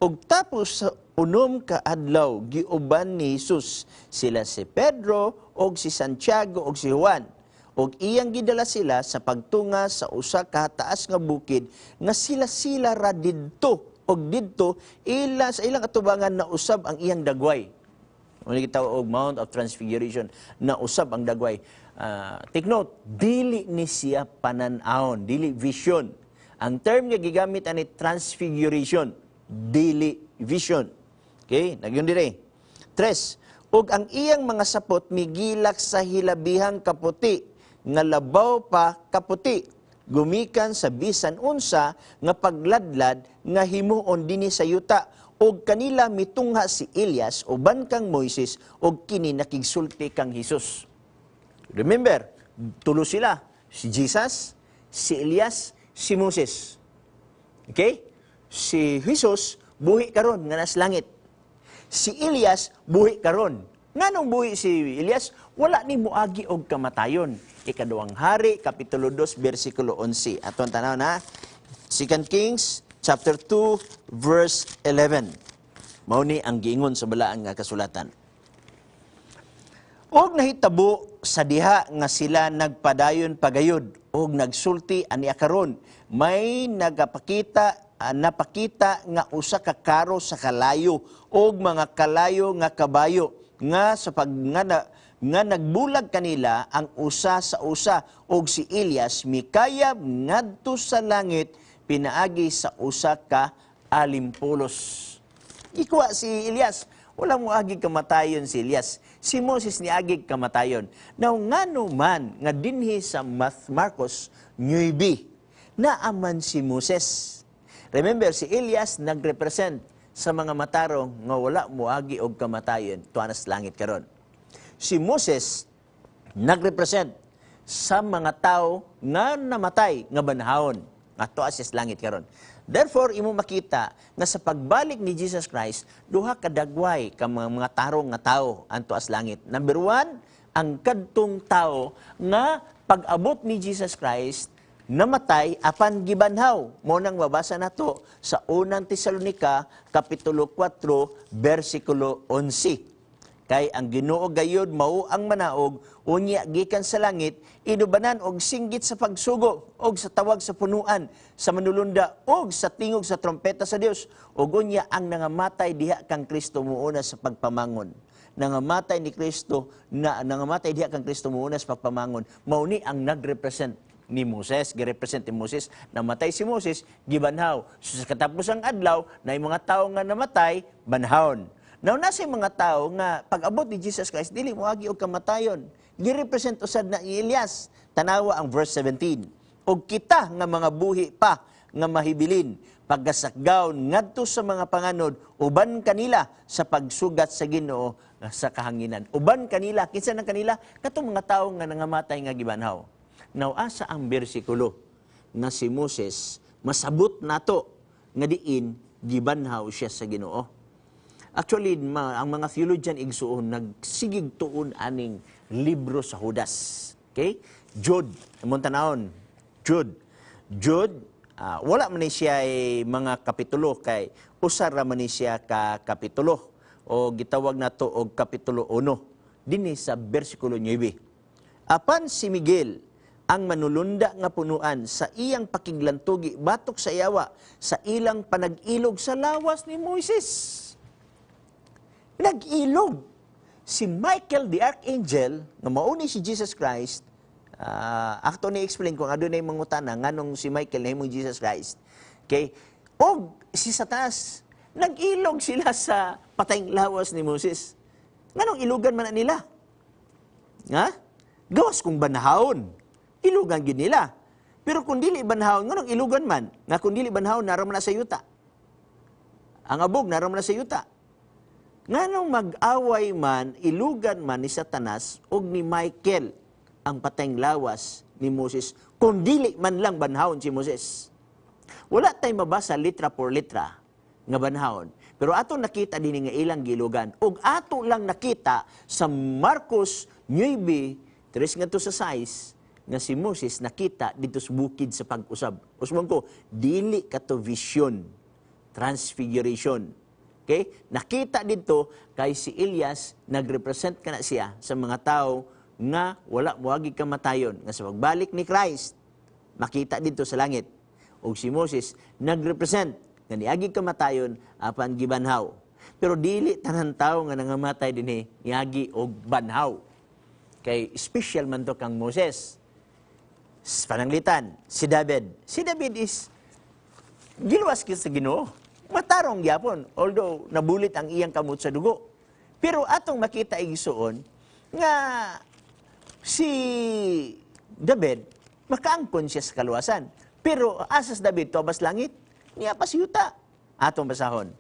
Ug tapos sa 6 ka adlaw, giuban ni Jesus sila si Pedro og si Santiago og si Juan, ug iyang gidala sila sa pagtunga sa usa ka taas nga bukid nga sila-sila ra didto, ug didto ila sa ilang atubangan na usab ang iyang dagway. Mao gitawag og Mount of Transfiguration, na usab ang dagway. Take note, dili ni siya panan-awon, dili vision. Ang term nga gigamit ani transfiguration, dili vision. Okay, nagyun dire. Tres, ug ang iyang mga sapot migilak sa hilabihang kaputi, nga labaw pa kaputi, gumikan sa bisan unsa nga pagladlad nga himuon dinhi sa yuta, ug kanila mitungha si Elias uban kang Moises, ug kini nakigsulti kang Hesus. Remember, tulo sila. Si Jesus, si Elias, si Moses. Okay? Si Jesus, buhi karon nga nas langit. Si Elias, buhi karon. Nganong buhi si Elias? Wala ni muagi og kamatayon. Ikaduhang Hari, Kapitulo 2, versikulo 11. Aton tanaw na. 2 Kings, chapter 2, verse 11. Mao ni ang giingon sa Balaan nga Kasulatan. Og nahitabo sa diha nga sila nagpadayon pagayod og nagsulti ani karon, may nagapakita napakita nga usa ka karo sa kalayo og mga kalayo nga kabayo nga sa pag nga, na, nga nagbulag kanila ang usa sa usa, og si Elias mikayab ngadto sa langit pinaagi sa usa ka alimpulos. Ikuha si Elias. Wala mo agi kamatayon si Elias. Si Moses ni agi kamatayon. Now, ngano man nga dinhi sa Marcos 9, naaman si Moses? Remember, si Elias nagrepresent sa mga matarong nga wala moagi og kamatayon tuwa sa langit karon. Si Moses nagrepresent sa mga tao nga namatay nga banhawon nga tuwa sa langit karon. Therefore, imo makita nga sa pagbalik ni Jesus Christ, duha ka dagway ka mga tarong nga tao ang tuwa sa langit. Number one, ang kadtong tao nga pag-abot ni Jesus Christ, namatay apan gibanhaw. Mo nang mabasa nato sa Unang Tesalonika Kapitulo 4 versikulo 11. Kay ang Ginoo gayod mao ang manaog unya gikan sa langit, inubanan og singgit sa pagsugo og sa tawag sa punuan sa manulunda og sa tingog sa trompeta sa Dios, ug unya ang nangamatay diha kang Kristo muuna sa pagpamangon. Nangamatay ni Kristo na nangamatay diha kang Kristo muuna sa pagpamangon. Mao ni ang nagrepresent ni Moses, girepresent ni Moses. Namatay si Moses, gibanhaw. So, sa katapusang adlaw, na mga tao nga namatay, banhawon. Now, nasa mga tao nga pag-abot ni Jesus Christ, dili mo agi og kamatayon. Girepresent usad na ni Elias. Tanawa ang verse 17. Og kita nga mga buhi pa nga mahibilin pagkasakgaw ngadto sa mga panganod uban kanila sa pagsugat sa Ginoo sa kahanginan. Uban kanila, kinsa nang kanila? Katong mga tao nga nangamatay nga gibanhaw. Now, asa ang bersikulo nga si Moses masabot nato nga diin gibanhaw siya sa Ginoo? Actually, ang mga theologian, igsuon, nagsigig tuon aning libro sa Judas. Okay? Jude, imong tanawon. Jude. Jude, wala man ni siya ay mga kapitulo, kay usa ra man ni siya ka kapitulo o gitawag nato og Kapitulo 1. Dinhi sa bersikulo 9. Apan si Miguel, ang manulunda nga punuan sa iyang pakiglantugi batok sa yawa sa ilang panag-ilog sa lawas ni Moises. Nag-ilog si Michael the Archangel nga mauni si Jesus Christ. Akto ni explain kung adunay mangutana nganong si Michael nahimong Jesus Christ. Okay? Og si Satanas, nag-ilog sila sa patayng lawas ni Moses. Nganong ilugan man na nila? Ha? Gawas kung banhawon. Ilugan gid nila. Pero kung dili banhawon, nganong ilugan man? Nga kung dili banhawon, naa ra man na sa yuta. Ang abog, naa ra man na sa yuta. Nganong mag-away man, ilugan man ni Satanas og ni Michael ang patayng lawas ni Moses, kung dili man lang banhawon si Moses? Wala tay mabasa litra por litra nga banhawon. Pero ato nakita din nga ilang gilugan. Ug ato lang nakita sa Marcos 9, 3 ngadto sa 6 nga si Moses nakita dito sa bukid sa pag-usab. Usbon ko, dili kato vision, transfiguration. Okay? Nakita dito kay si Elias nagrepresent kana siya sa mga tao nga wala moagi kamatayon nga sa pagbalik ni Christ makita dito sa langit. Ug si Moses nagrepresent nga niagi kamatayon apan gibanhaw. Pero dili tanan tao nga nangamatay dinhi niagi og banhaw. Kay special man to kang Moses. Pananglitan, si David. Si David is giluwas kit sa Ginoo. Matarong gyapon, although nabulit ang iyang kamot sa dugo. Pero atong makita, igsuon, nga si David, makaangkon siya sa kaluwasan. Pero asas David, tuwa langit? Niya pa yuta. Atong basahon.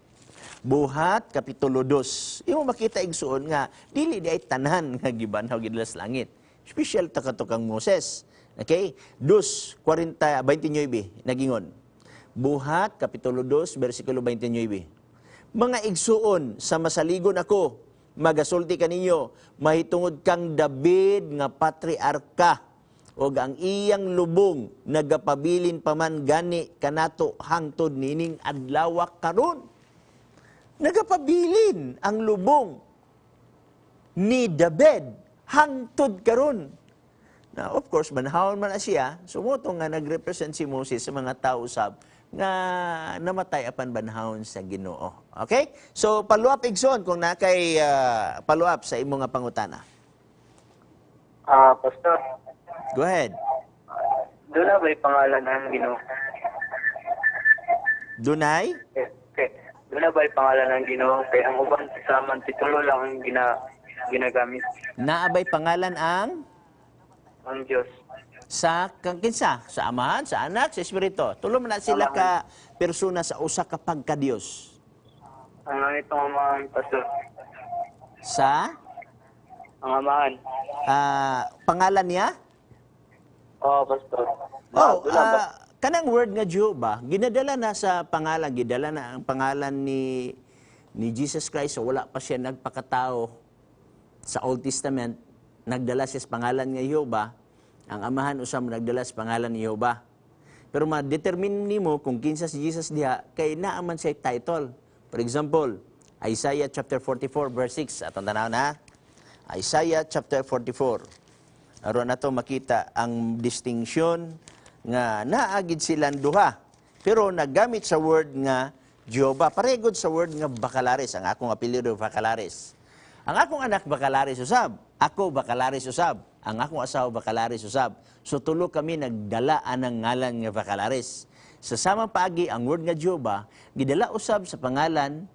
Buhat, Kapitulo 2. Imo makita, igsuon, nga dili di ay tanan nga gibanhaw gidala sa langit. Special ta kato kang Moses. Okay? 2, 40, 29, nagingon. Buhat, Kapitulo 2, versikulo 29. "Mga igsuon, sa masaligon ako, magasulti kaninyo, mahitungod kang David nga patriarka, og ang iyang lubong nagapabilin pa man gani kanato hangtod nining adlaw karon." Nagapabilin ang lubong ni David hangtod karon. Now, of course, banhawon man na siya, sumuto nga nagrepresent si Moses sa mga tao sab nga namatay apan banhawon sa Ginoo. Okay? So, follow-up, igsoon, kung na kay follow-up sa imong nga pangutana. Ah, Pastor, Go ahead. Duna ba'y pangalan ang Ginoo? Dunay? Okay. Duna ba'y pangalan ang Ginoo? Kay ang uban sa man titulo lang ang ginagamit. Naabay pangalan ang Ang Diyos. Sa kang kinsa? Sa Amahan, sa Anak, sa Espiritu. Tulo man na sila ka persona sa usa ka pagka-Dios. Ang langit ng Amahan, Pastor. Sa Ang Amahan. Pangalan niya? Oo, Pastor. Oh, Duna ba? Kanang word nga Jehovah, ginadala na sa pangalan, gidala na ang pangalan ni Jesus Christ. So wala pa siya nagpakatao sa Old Testament, nagdala siya sa pangalan nga Jehovah. Ang Amahan usab nagdala sa pangalan ni Jehovah. Pero ma-determine nimo kung kinsa si Jesus diha kay naa man siya title. For example, Isaiah chapter 44 verse 6. Atong tanaw na. Isaiah chapter 44. Aron nato makita ang distinction nga naagid silang duha. Pero naggamit sa word nga Jehovah. Paregod sa word nga Bacalares. Ang akong apelyido Bacalares. Ang akong anak Bacalares usab. Ako Bacalares usab. Ang akong asawa Bacalares usab. So tulo kami nagdala anang ngalan nga Bacalares. Sa samang paagi, ang word nga Jehovah, gidala usab sa pangalan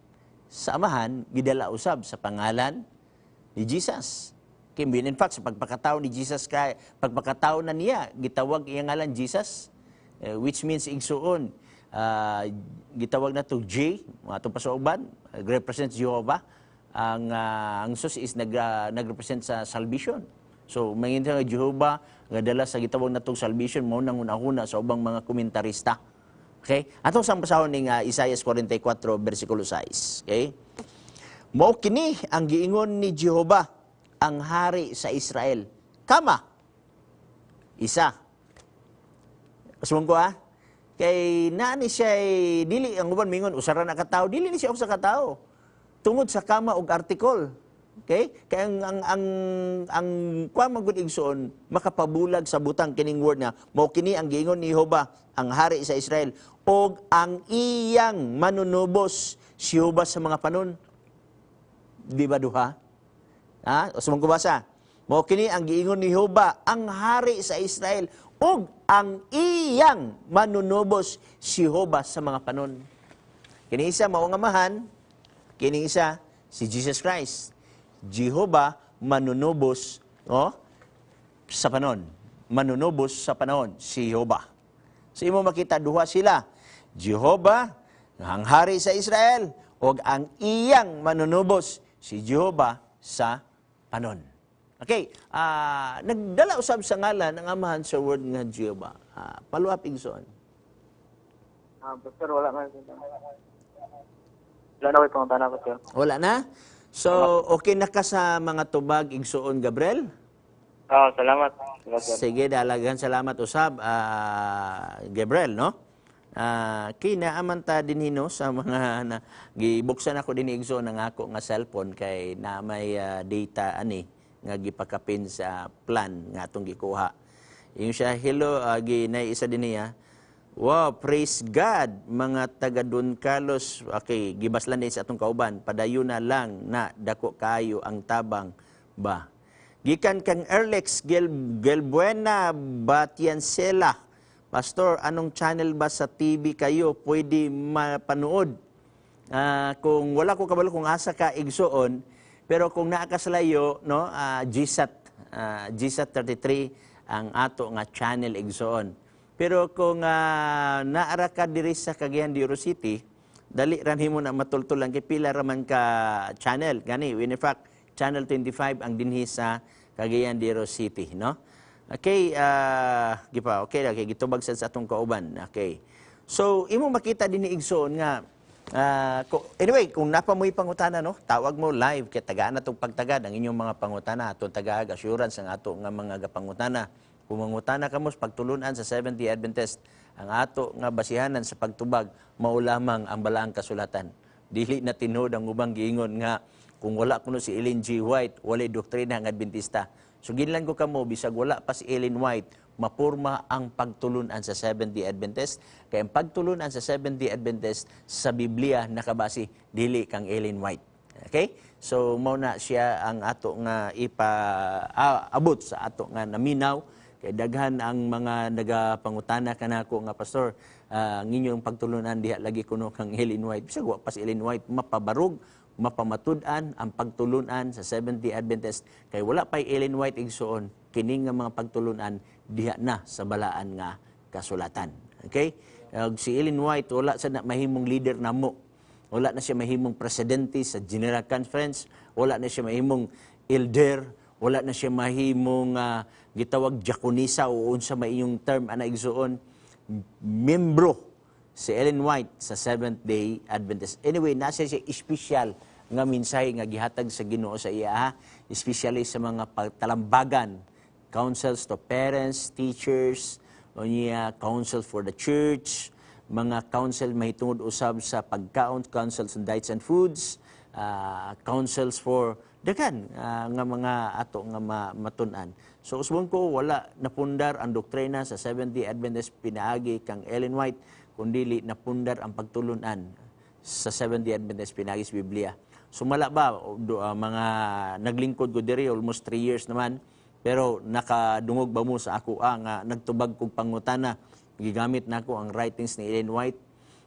sa Amahan, gidala usab sa pangalan ni Jesus. Kaya in fact, sa pagpakatao ni Jesus, kay, pagpakatao na niya, gitawag iyang ngalan Jesus, which means, igsuon, gitawag na to J, mga itong pasauban, represents Jehovah. Ang sus is nag-represent sa salvation. So, mangin nga Jehovah, nga dala sa gitawag na tong salvation, mao nang una-una sa ubang mga komentarista. Okay? Atong sang basahon ning Isaiah 44 versikulo 6. Okay? "Mao kini ang giingon ni Jehova, ang hari sa Israel. Kama. Isa." Usbon ko ah. Kay naa ni siya dili ang uban mingon usa ra na ka tawo, dili ni siya usa ka tawo. Tungod sa kama og article. Okay? Kaya ang kuan man gud, igsoon, makapabulag sa butang kining word nga mao kini ang giingon ni Jehova, ang hari sa Israel og ang iyang manunubos, si Jehova sa mga panon. Di ba duha? Ha? O sumang kubasa. Mao kini ang giingon ni Jehova, ang hari sa Israel ug ang iyang manunubos, si Jehova sa mga panon. Kini isa mao nga Amahan, kini isa si Jesus Christ. Jehova manunubos, oh, sa panon. Manunubos sa panahon si Jehova. So imo makita duha sila. Jehova ang hari sa Israel ug ang iyang manunubos, si Jehova sa panon. Okay, nagdala usab sa ngalan ang Amahan sa word nga Jehova. Follow up, igsoon. Pastor, wala man. Wala na ko'y pangutana, Pastor. Wala na? So, okay na ka sa mga tubag, igsoon Gabriel? Ah, salamat. Salamat, sir. Sige, dalagan salamat usab, Gabriel, no? Kinaaman ta din hino sa mga na, gibuksan ako din igsoon ang ako nga cellphone kay na may data ani nga gipakapin sa plan nga atong gikuha. Yung siya, hello, ginay isa din niya. Wow, praise God, mga taga Don Carlos. Okay, gibaslan din sa atong kauban. Padayon na lang na dako kayo ang tabang ba. Gikan kang Erlex Gel Gelbuena Batiansela. Pastor, anong channel ba sa TV kayo pwede mapanood? Kung wala ko kabalo kung asa ka, igsoon, pero kung naa ka sa layo, no, GSAT, GSAT 33 ang ato nga channel, igsoon. Pero kung naara ka diri sa Cagayan de Oro City, dali ra nimo na matultulan kay pila ra man ka channel. Gani, in fact, Channel 25 ang dinhi sa Cagayan de Oro City, no? Okay, gipa, okay, okay, gitubag sad sa atong kauban. Okay. So, imo makita din ni igsoon nga anyway, kung napa mo'y pangutana, no, tawag mo live kay tagaan na tong pagtagad ang inyong mga pangutana, atong tagaag assurance ang ato nga mga gapangutana. Kung mangutana kamo sa pagtulunan sa Seventh-day Adventist, ang ato nga basihanan sa pagtubag mao lamang ang balaang kasulatan. Dili na tinuod ang ubang giingon nga kung wala kuno si Ellen G. White, walay doktrina ang Adventista. So ginlan ko kamo, bisag wala pa si Ellen White, mapurma ang pagtulunan sa Seventh-day Adventist. Kaya ang pagtulunan sa Seventh-day Adventist sa Biblia nakabase, dili kang Ellen White. Okay? So mao na siya ang ato nga ipa abot sa ato nga naminaw kay daghan ang mga nagapangutana kanako nga, "Pastor, ang inyong pagtulunan diha lagi kuno kang Ellen White." Bisag wa pa si Ellen White, mapabarog, mapamatud-an ang pagtulunan sa Seventh-day Adventist kay wala pay Ellen White, igsoon, kini nga mga pagtulunan diha na sa balaan nga kasulatan. Okay? Ug si Ellen White wala sa na mahimong leader namo. Wala na siya mahimong presidente sa General Conference, wala na siya mahimong elder, wala na siya mahimong gitawag diakonisa o unsa may inyong term ana, igsoon. Membro si Ellen White sa Seventh Day Adventist. Anyway, nasa siya espesyal nga mensahe nga gihatag sa Ginoo sa iya, ha? Especially sa mga pagtalambagan, counsels to parents, teachers, unya counsel for the church, mga counsel mahitungod usab sa pagkaon, counsels on diets and foods, counsels for daghan nga mga ato nga matun-an. So usbon ko wala napundar ang doktrina sa Seventh-day Adventist pinaagi kang Ellen White, kundili napundar ang pagtulunan sa Seventh-day Adventist pinaagi sa Biblia. Sumala ba mga naglingkod ko diri almost 3 years naman, pero nakadungog ba mo sa ako nga nagtubag kog pangutana gigamit nako ang writings ni Ellen White?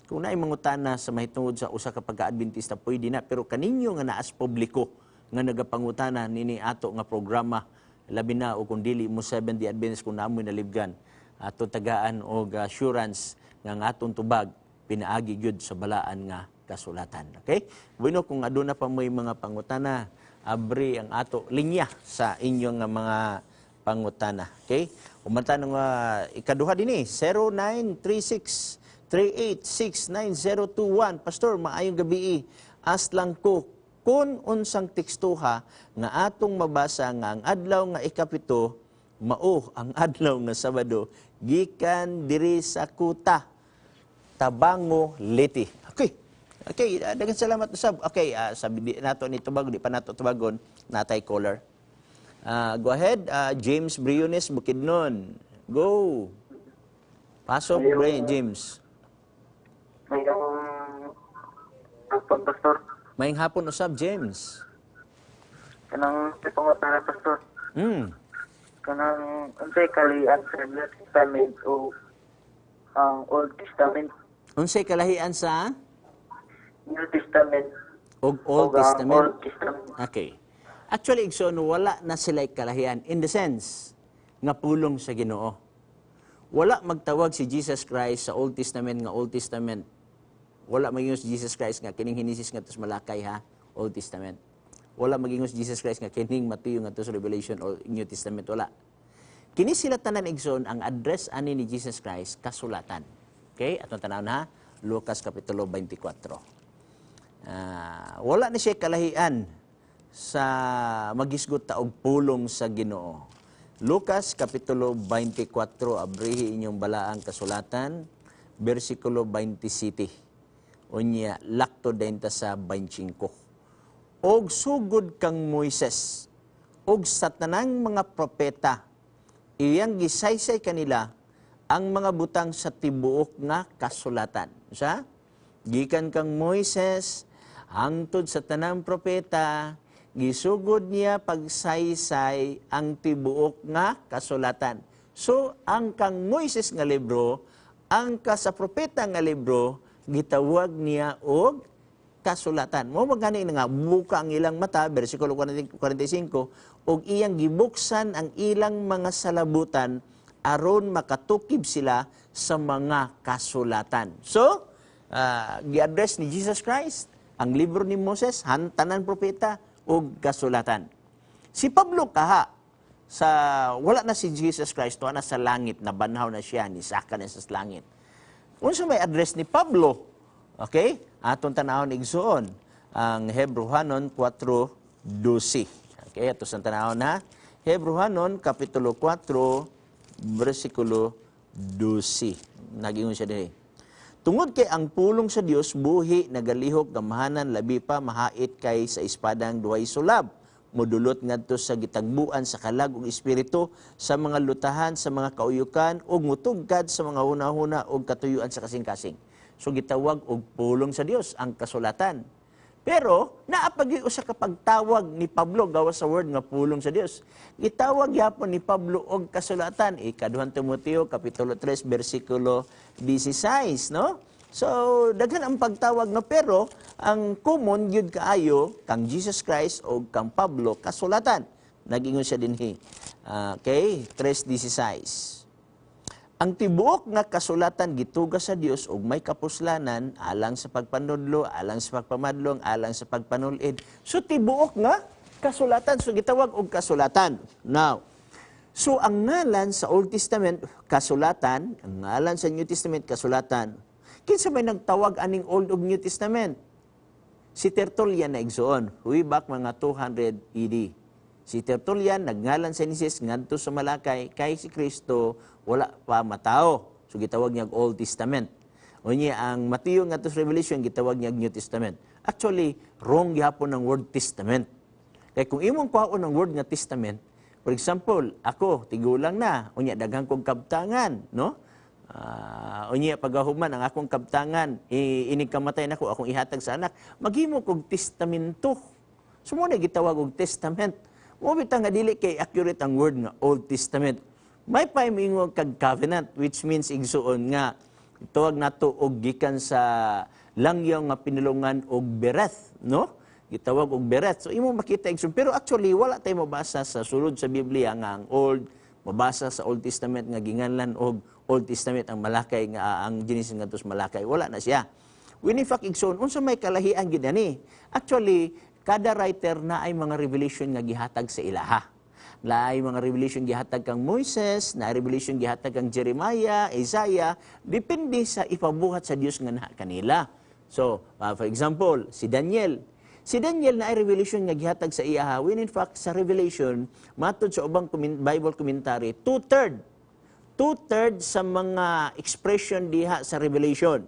Kung naay mangutana sa mahitungod sa usa ka pagka-Adventista, pwede na, pero kaninyo nga naas publiko nga nagapangutana nini ato nga programa, labi na o kung dili mo Seventh-day Adventist, kung naamoy nalibgan, ato tagaan og assurance nga ang atong tubag pinaagi gyud sa balaan nga kasulatan. Okay? Bueno, kung aduna pa mo'y mga pangutana, abri ang ato linya sa inyong nga mga pangutana. Okay? Umanta nga ikaduha dinhi 0936 3869021. Pastor, maayong gabi. Ask lang ko kung unsang tekstuha nga atong mabasa nga ang adlaw nga ikapito mao ang adlaw nga Sabado, gikan diri sa Kuta, Tabango, Leyte. Okay. Okay, daghang salamat usab. Okay, sabi di nato ni tubag, di pa nato tubagon, natay caller. Go ahead, James Briones, Bukidnon. Go. Pasok, Bray, James. Mayong hapon, Pastor. Maayong hapon usab, James. Kanang pangutana, Pastor. Kanang unsay kalahian sa New Testament o ang Old Testament? Unsay kalahian sa New Testament og Old o ang Testament? Old Testament. Okay. Actually, igsoon, wala na sila kalahian in the sense nga pulong sa Ginoo. Wala magtawag si Jesus Christ sa Old Testament nga Old Testament. Wala magingon si Jesus Christ nga kining Genesis ngadto sa Malakay ha, Old Testament. Wala magingon si Jesus Christ nga kining Matthew ngadto sa Revelation o New Testament, wala. Kini sila tanan, igsoon, ang address ani ni Jesus Christ kasulatan. Okay? Atong tanawon ha, Lucas kapitulo 24. Wala na siya kalahian sa magisgot ta og pulong sa Ginoo. Lucas kapitulo 24, abrihi inyong balaang kasulatan, bersikulo 27. Unya lakto dayon ta sa 25. Og sugod kang Moises og sa tanang mga propeta, iyang gisaysay kanila ang mga butang sa tibuok nga kasulatan. Sa gikan kang Moises hangtod sa tanang propeta, gisugod niya pagsaysay ang tibuok nga kasulatan. So ang kang Moises nga libro, ang ka sa propeta nga libro, gitawag niya og kasulatan. Mao magani nga buka ang ilang mata, bersikulo 45, ug iyang gibuksan ang ilang mga salabutan aron makatukib sila sa mga kasulatan. So, gi-address ni Jesus Christ ang libro ni Moses, tanan propeta ug kasulatan. Si Pablo kaha sa wala na si Jesus Christ, tuwa na sa langit, nabanhaw na siya, nisaka na sa langit. Unsa may address ni Pablo? Okay? Atong tanawon, igsuon, ang Hebrehanon 4:12. Okay, ato sa tanawon na Hebrehanon kapitulo 4 bersikulo 12. Nagingon siya dinhi. Tungod kay ang pulong sa Dios buhi, nagalihok, gamhanan, labi pa mahait kay sa espadang duhay sulab, mudulot ngadto sa gitagbuan sa kalag ug espiritu, sa mga lutahan sa mga kauyukan, ug mutugkad sa mga hunahuna ug katuyuan sa kasing-kasing. So gitawag og pulong sa Dios ang kasulatan. Pero naa pa gyud usa ka pagtawag ni Pablo gawas sa word nga pulong sa Dios. Gitawag gyapon ni Pablo og kasulatan, Ikaduhang Timoteo kapitulo 3 bersikulo 16, no? So daghan ang pagtawag, no, pero ang common gyud kaayo kang Jesus Christ o kang Pablo, kasulatan. Nagingon siya dinhi. Okay, 3:16. Ang tibuok nga kasulatan gituga sa Dios ug may kapuslanan alang sa pagpanudlo, alang sa pagpamadlong, alang sa pagpanulid. So tibuok nga kasulatan, so gitawag og kasulatan. Now, so ang ngalan sa Old Testament kasulatan, ang ngalan sa New Testament kasulatan. Kinsa may nagtawag aning Old ug New Testament? Si Tertullian na, igsoon, way back mga 200 AD. Si Tertullian nagngalan sa Genesis ngadto sa Malakay kay si Kristo wala pa matao. So gitawag niya og Old Testament. Unya ang Mateo ngadto sa Revelation, gitawag niya og New Testament. Actually, wrong gihapon ang word testament. Kay kung imong kuhaon ang word nga testament, for example, ako tigulang na, unya daghan kong kabtangan, no? Unya pagahuman ang akong kabtangan, inig kamatay nako, akong ihatag sa anak, maghimo kog testamento. So mo na gitawag og testament. Mo bitaw nga dili kay accurate ang word nga Old Testament. May pa moingon kag covenant, which means, igsuon, nga tawag nato og gikan sa langyaw nga pinulungan og bereth, no? Gitawag og bereth. So imo makita, igsuon, pero actually wala tay mabasa sa sulod sa Biblia nga ang Old, mabasa sa Old Testament nga ginganlan og Old Testament ang Malakay nga ang Genesis ngadto sa Malakay. Wala na siya. When in fact, igsoon, unsa may kalahian gid ani? Actually, kada writer na ay mga revelation nga gihatag sa ilaha. Naay mga revelation gihatag kang Moises, na revelation gihatag kang Jeremiah, Isaiah, depende sa ipabuhat sa Dios nga naa kanila. So, for example, si Daniel. Si Daniel na ay revelation nga gihatag sa iyaha. When in fact, sa Revelation, matod sa ubang Bible commentary, two-third sa mga expression diha sa Revelation,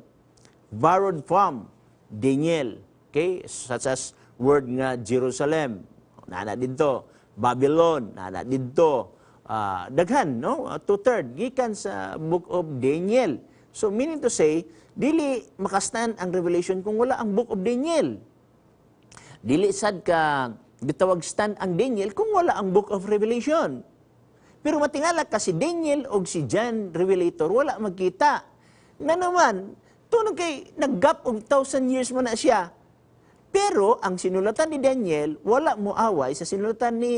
borrowed from Daniel. Okay? Such as word nga Jerusalem, naa didto. Babylon, naa didto. Daghan, no? Two-third gikan sa Book of Daniel. So meaning to say, dili makastand ang Revelation kung wala ang Book of Daniel. Dili sad ka gitawag stand ang Daniel kung wala ang Book of Revelation. Pero matingala ka si Daniel o si John Revelator, wala magkita. Nga naman, tunong kay nag-gap og 1,000 years mo na siya. Pero ang sinulatan ni Daniel, wala mo away sa sinulatan ni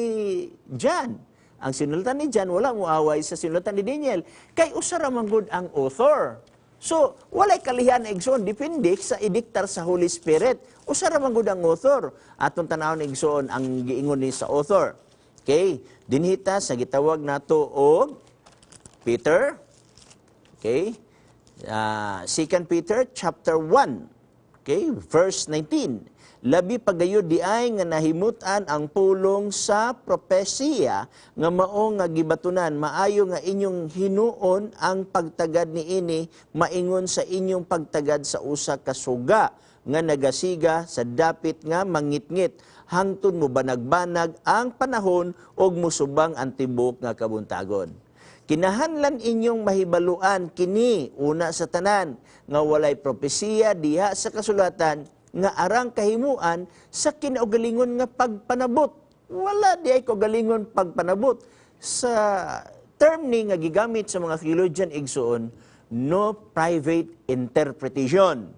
John. Ang sinulatan ni John, wala mo away sa sinulatan ni Daniel. Kay usa ra man gud ang author. So, walay kalihan, igsoon, depende sa idiktar sa Holy Spirit. Usa ra man gud ang author. Atong tanawon, igsoon, ang giingon ni sa author. Okay, dinhita sa gitawag nato og Peter. Okay? 2 Peter chapter 1. Okay, verse 19. Labi pagayod di ay nga nahimutan ang pulong sa propesiya nga mao nga gibatunan, maayo nga inyong hinuon ang pagtagad niini maingon sa inyong pagtagad sa usa ka suga nga nagasiga sa dapit nga mangitngit hangtod mo banagbanag ang panahon ug musubang ang tibuok nga kabuntagon. Kinahanglan inyong mahibaluan kini una sa tanan nga walay propesiya diha sa kasulatan nga arang kahimuan sa kinaugalingon nga pagpanabot. Wala di ay kaugalingon pagpanabot. Sa term ni nga gigamit sa mga theologian, igsoon, no private interpretation.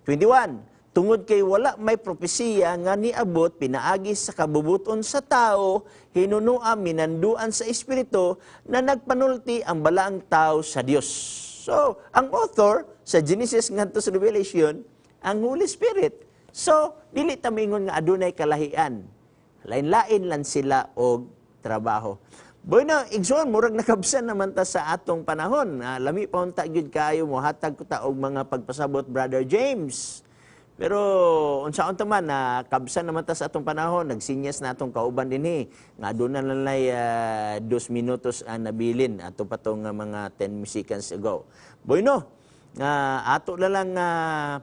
21. Tungod kay wala may propesiya nga niabot pinaagi sa kabubuton sa tao, hinunua minanduan sa espiritu na nagpanulti ang balaang tao sa Dios. So, ang author sa Genesis ngadto sa Revelation ang Holy Spirit. So, dili ta moingon nga adunay kalahian. Lain-lain lang sila og trabaho. Bueno, igsoon, murag nakabsan naman ta sa atong panahon. Lami pa unta gyud kaayo mohatag ko ta og mga pagpasabot, Brother James. Pero unsaon ta man, kabsan naman ta sa atong panahon, nagsinyas na atong kauban dinhi. Nga aduna na lay 2 minutos ang nabilin ato pa tong mga 10 seconds ago. Bueno, ato na lang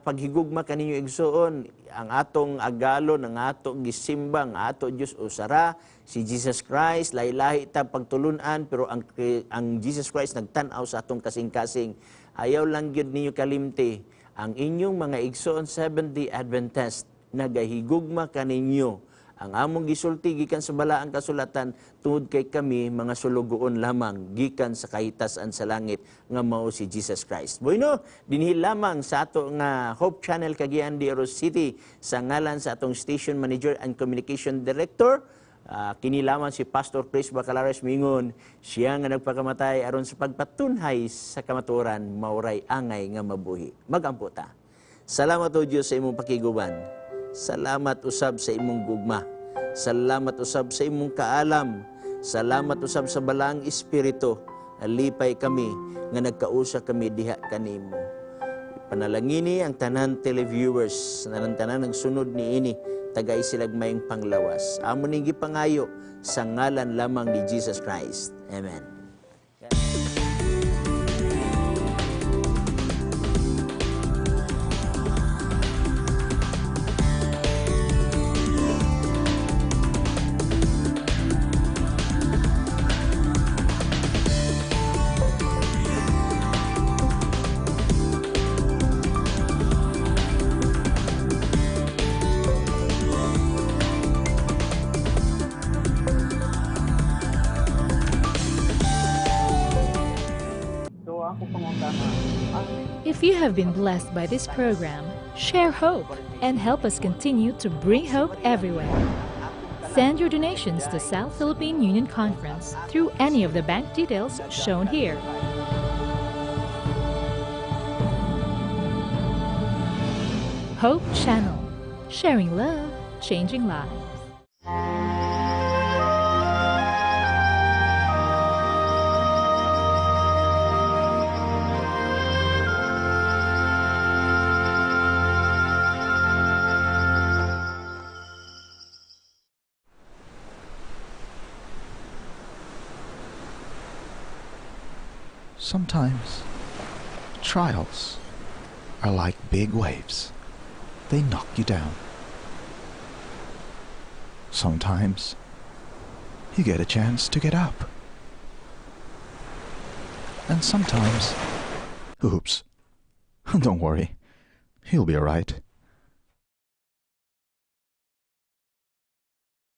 paghigugma kaninyo, igsoon, ang atong agalon, ang atong gisimba, ang ato Dios usara si Jesus Christ. Lahi-lahi ta pagtulunan, pero ang Jesus Christ nagtan-aw sa atong kasing-kasing. Ayaw lang gyud ninyo kalimti ang inyong mga igsoon Seventh-day Adventist nagahigugma kaninyo. Ang among gisulti gikan sa balaang kasulatan tungod kay kami mga sulugoon lamang gikan sa kahitasan sa langit nga mao si Jesus Christ. Bueno, dinhi lamang sa ato nga Hope Channel Cagayan de Oro City sa ngalan sa atong station manager and communication director, kini lamang si Pastor Chris Bacalares mingon, siya nga nagpakamatay aron sa pagpatunhay sa kamatuoran mauray angay nga mabuhi. Magampo ta. Salamat o Dios sa imong pakiguban. Salamat usab sa imong gugma. Salamat usab sa imong kaalam. Salamat usab sa balaang espiritu. Alipay kami nga nagkausa kami diha kanimo. Panalangini ang tanan televiewers, tanan nagsunod niini, tagay silag mayong panglawas. Amo ning gipangayo sa ngalan lamang ni Jesus Christ. Amen. If you have been blessed by this program, share hope and help us continue to bring hope everywhere. Send your donations to South Philippine Union Conference through any of the bank details shown here. Hope Channel, sharing love, changing lives. Sometimes trials are like big waves. They knock you down. Sometimes you get a chance to get up. And sometimes, oops, don't worry, you'll be alright.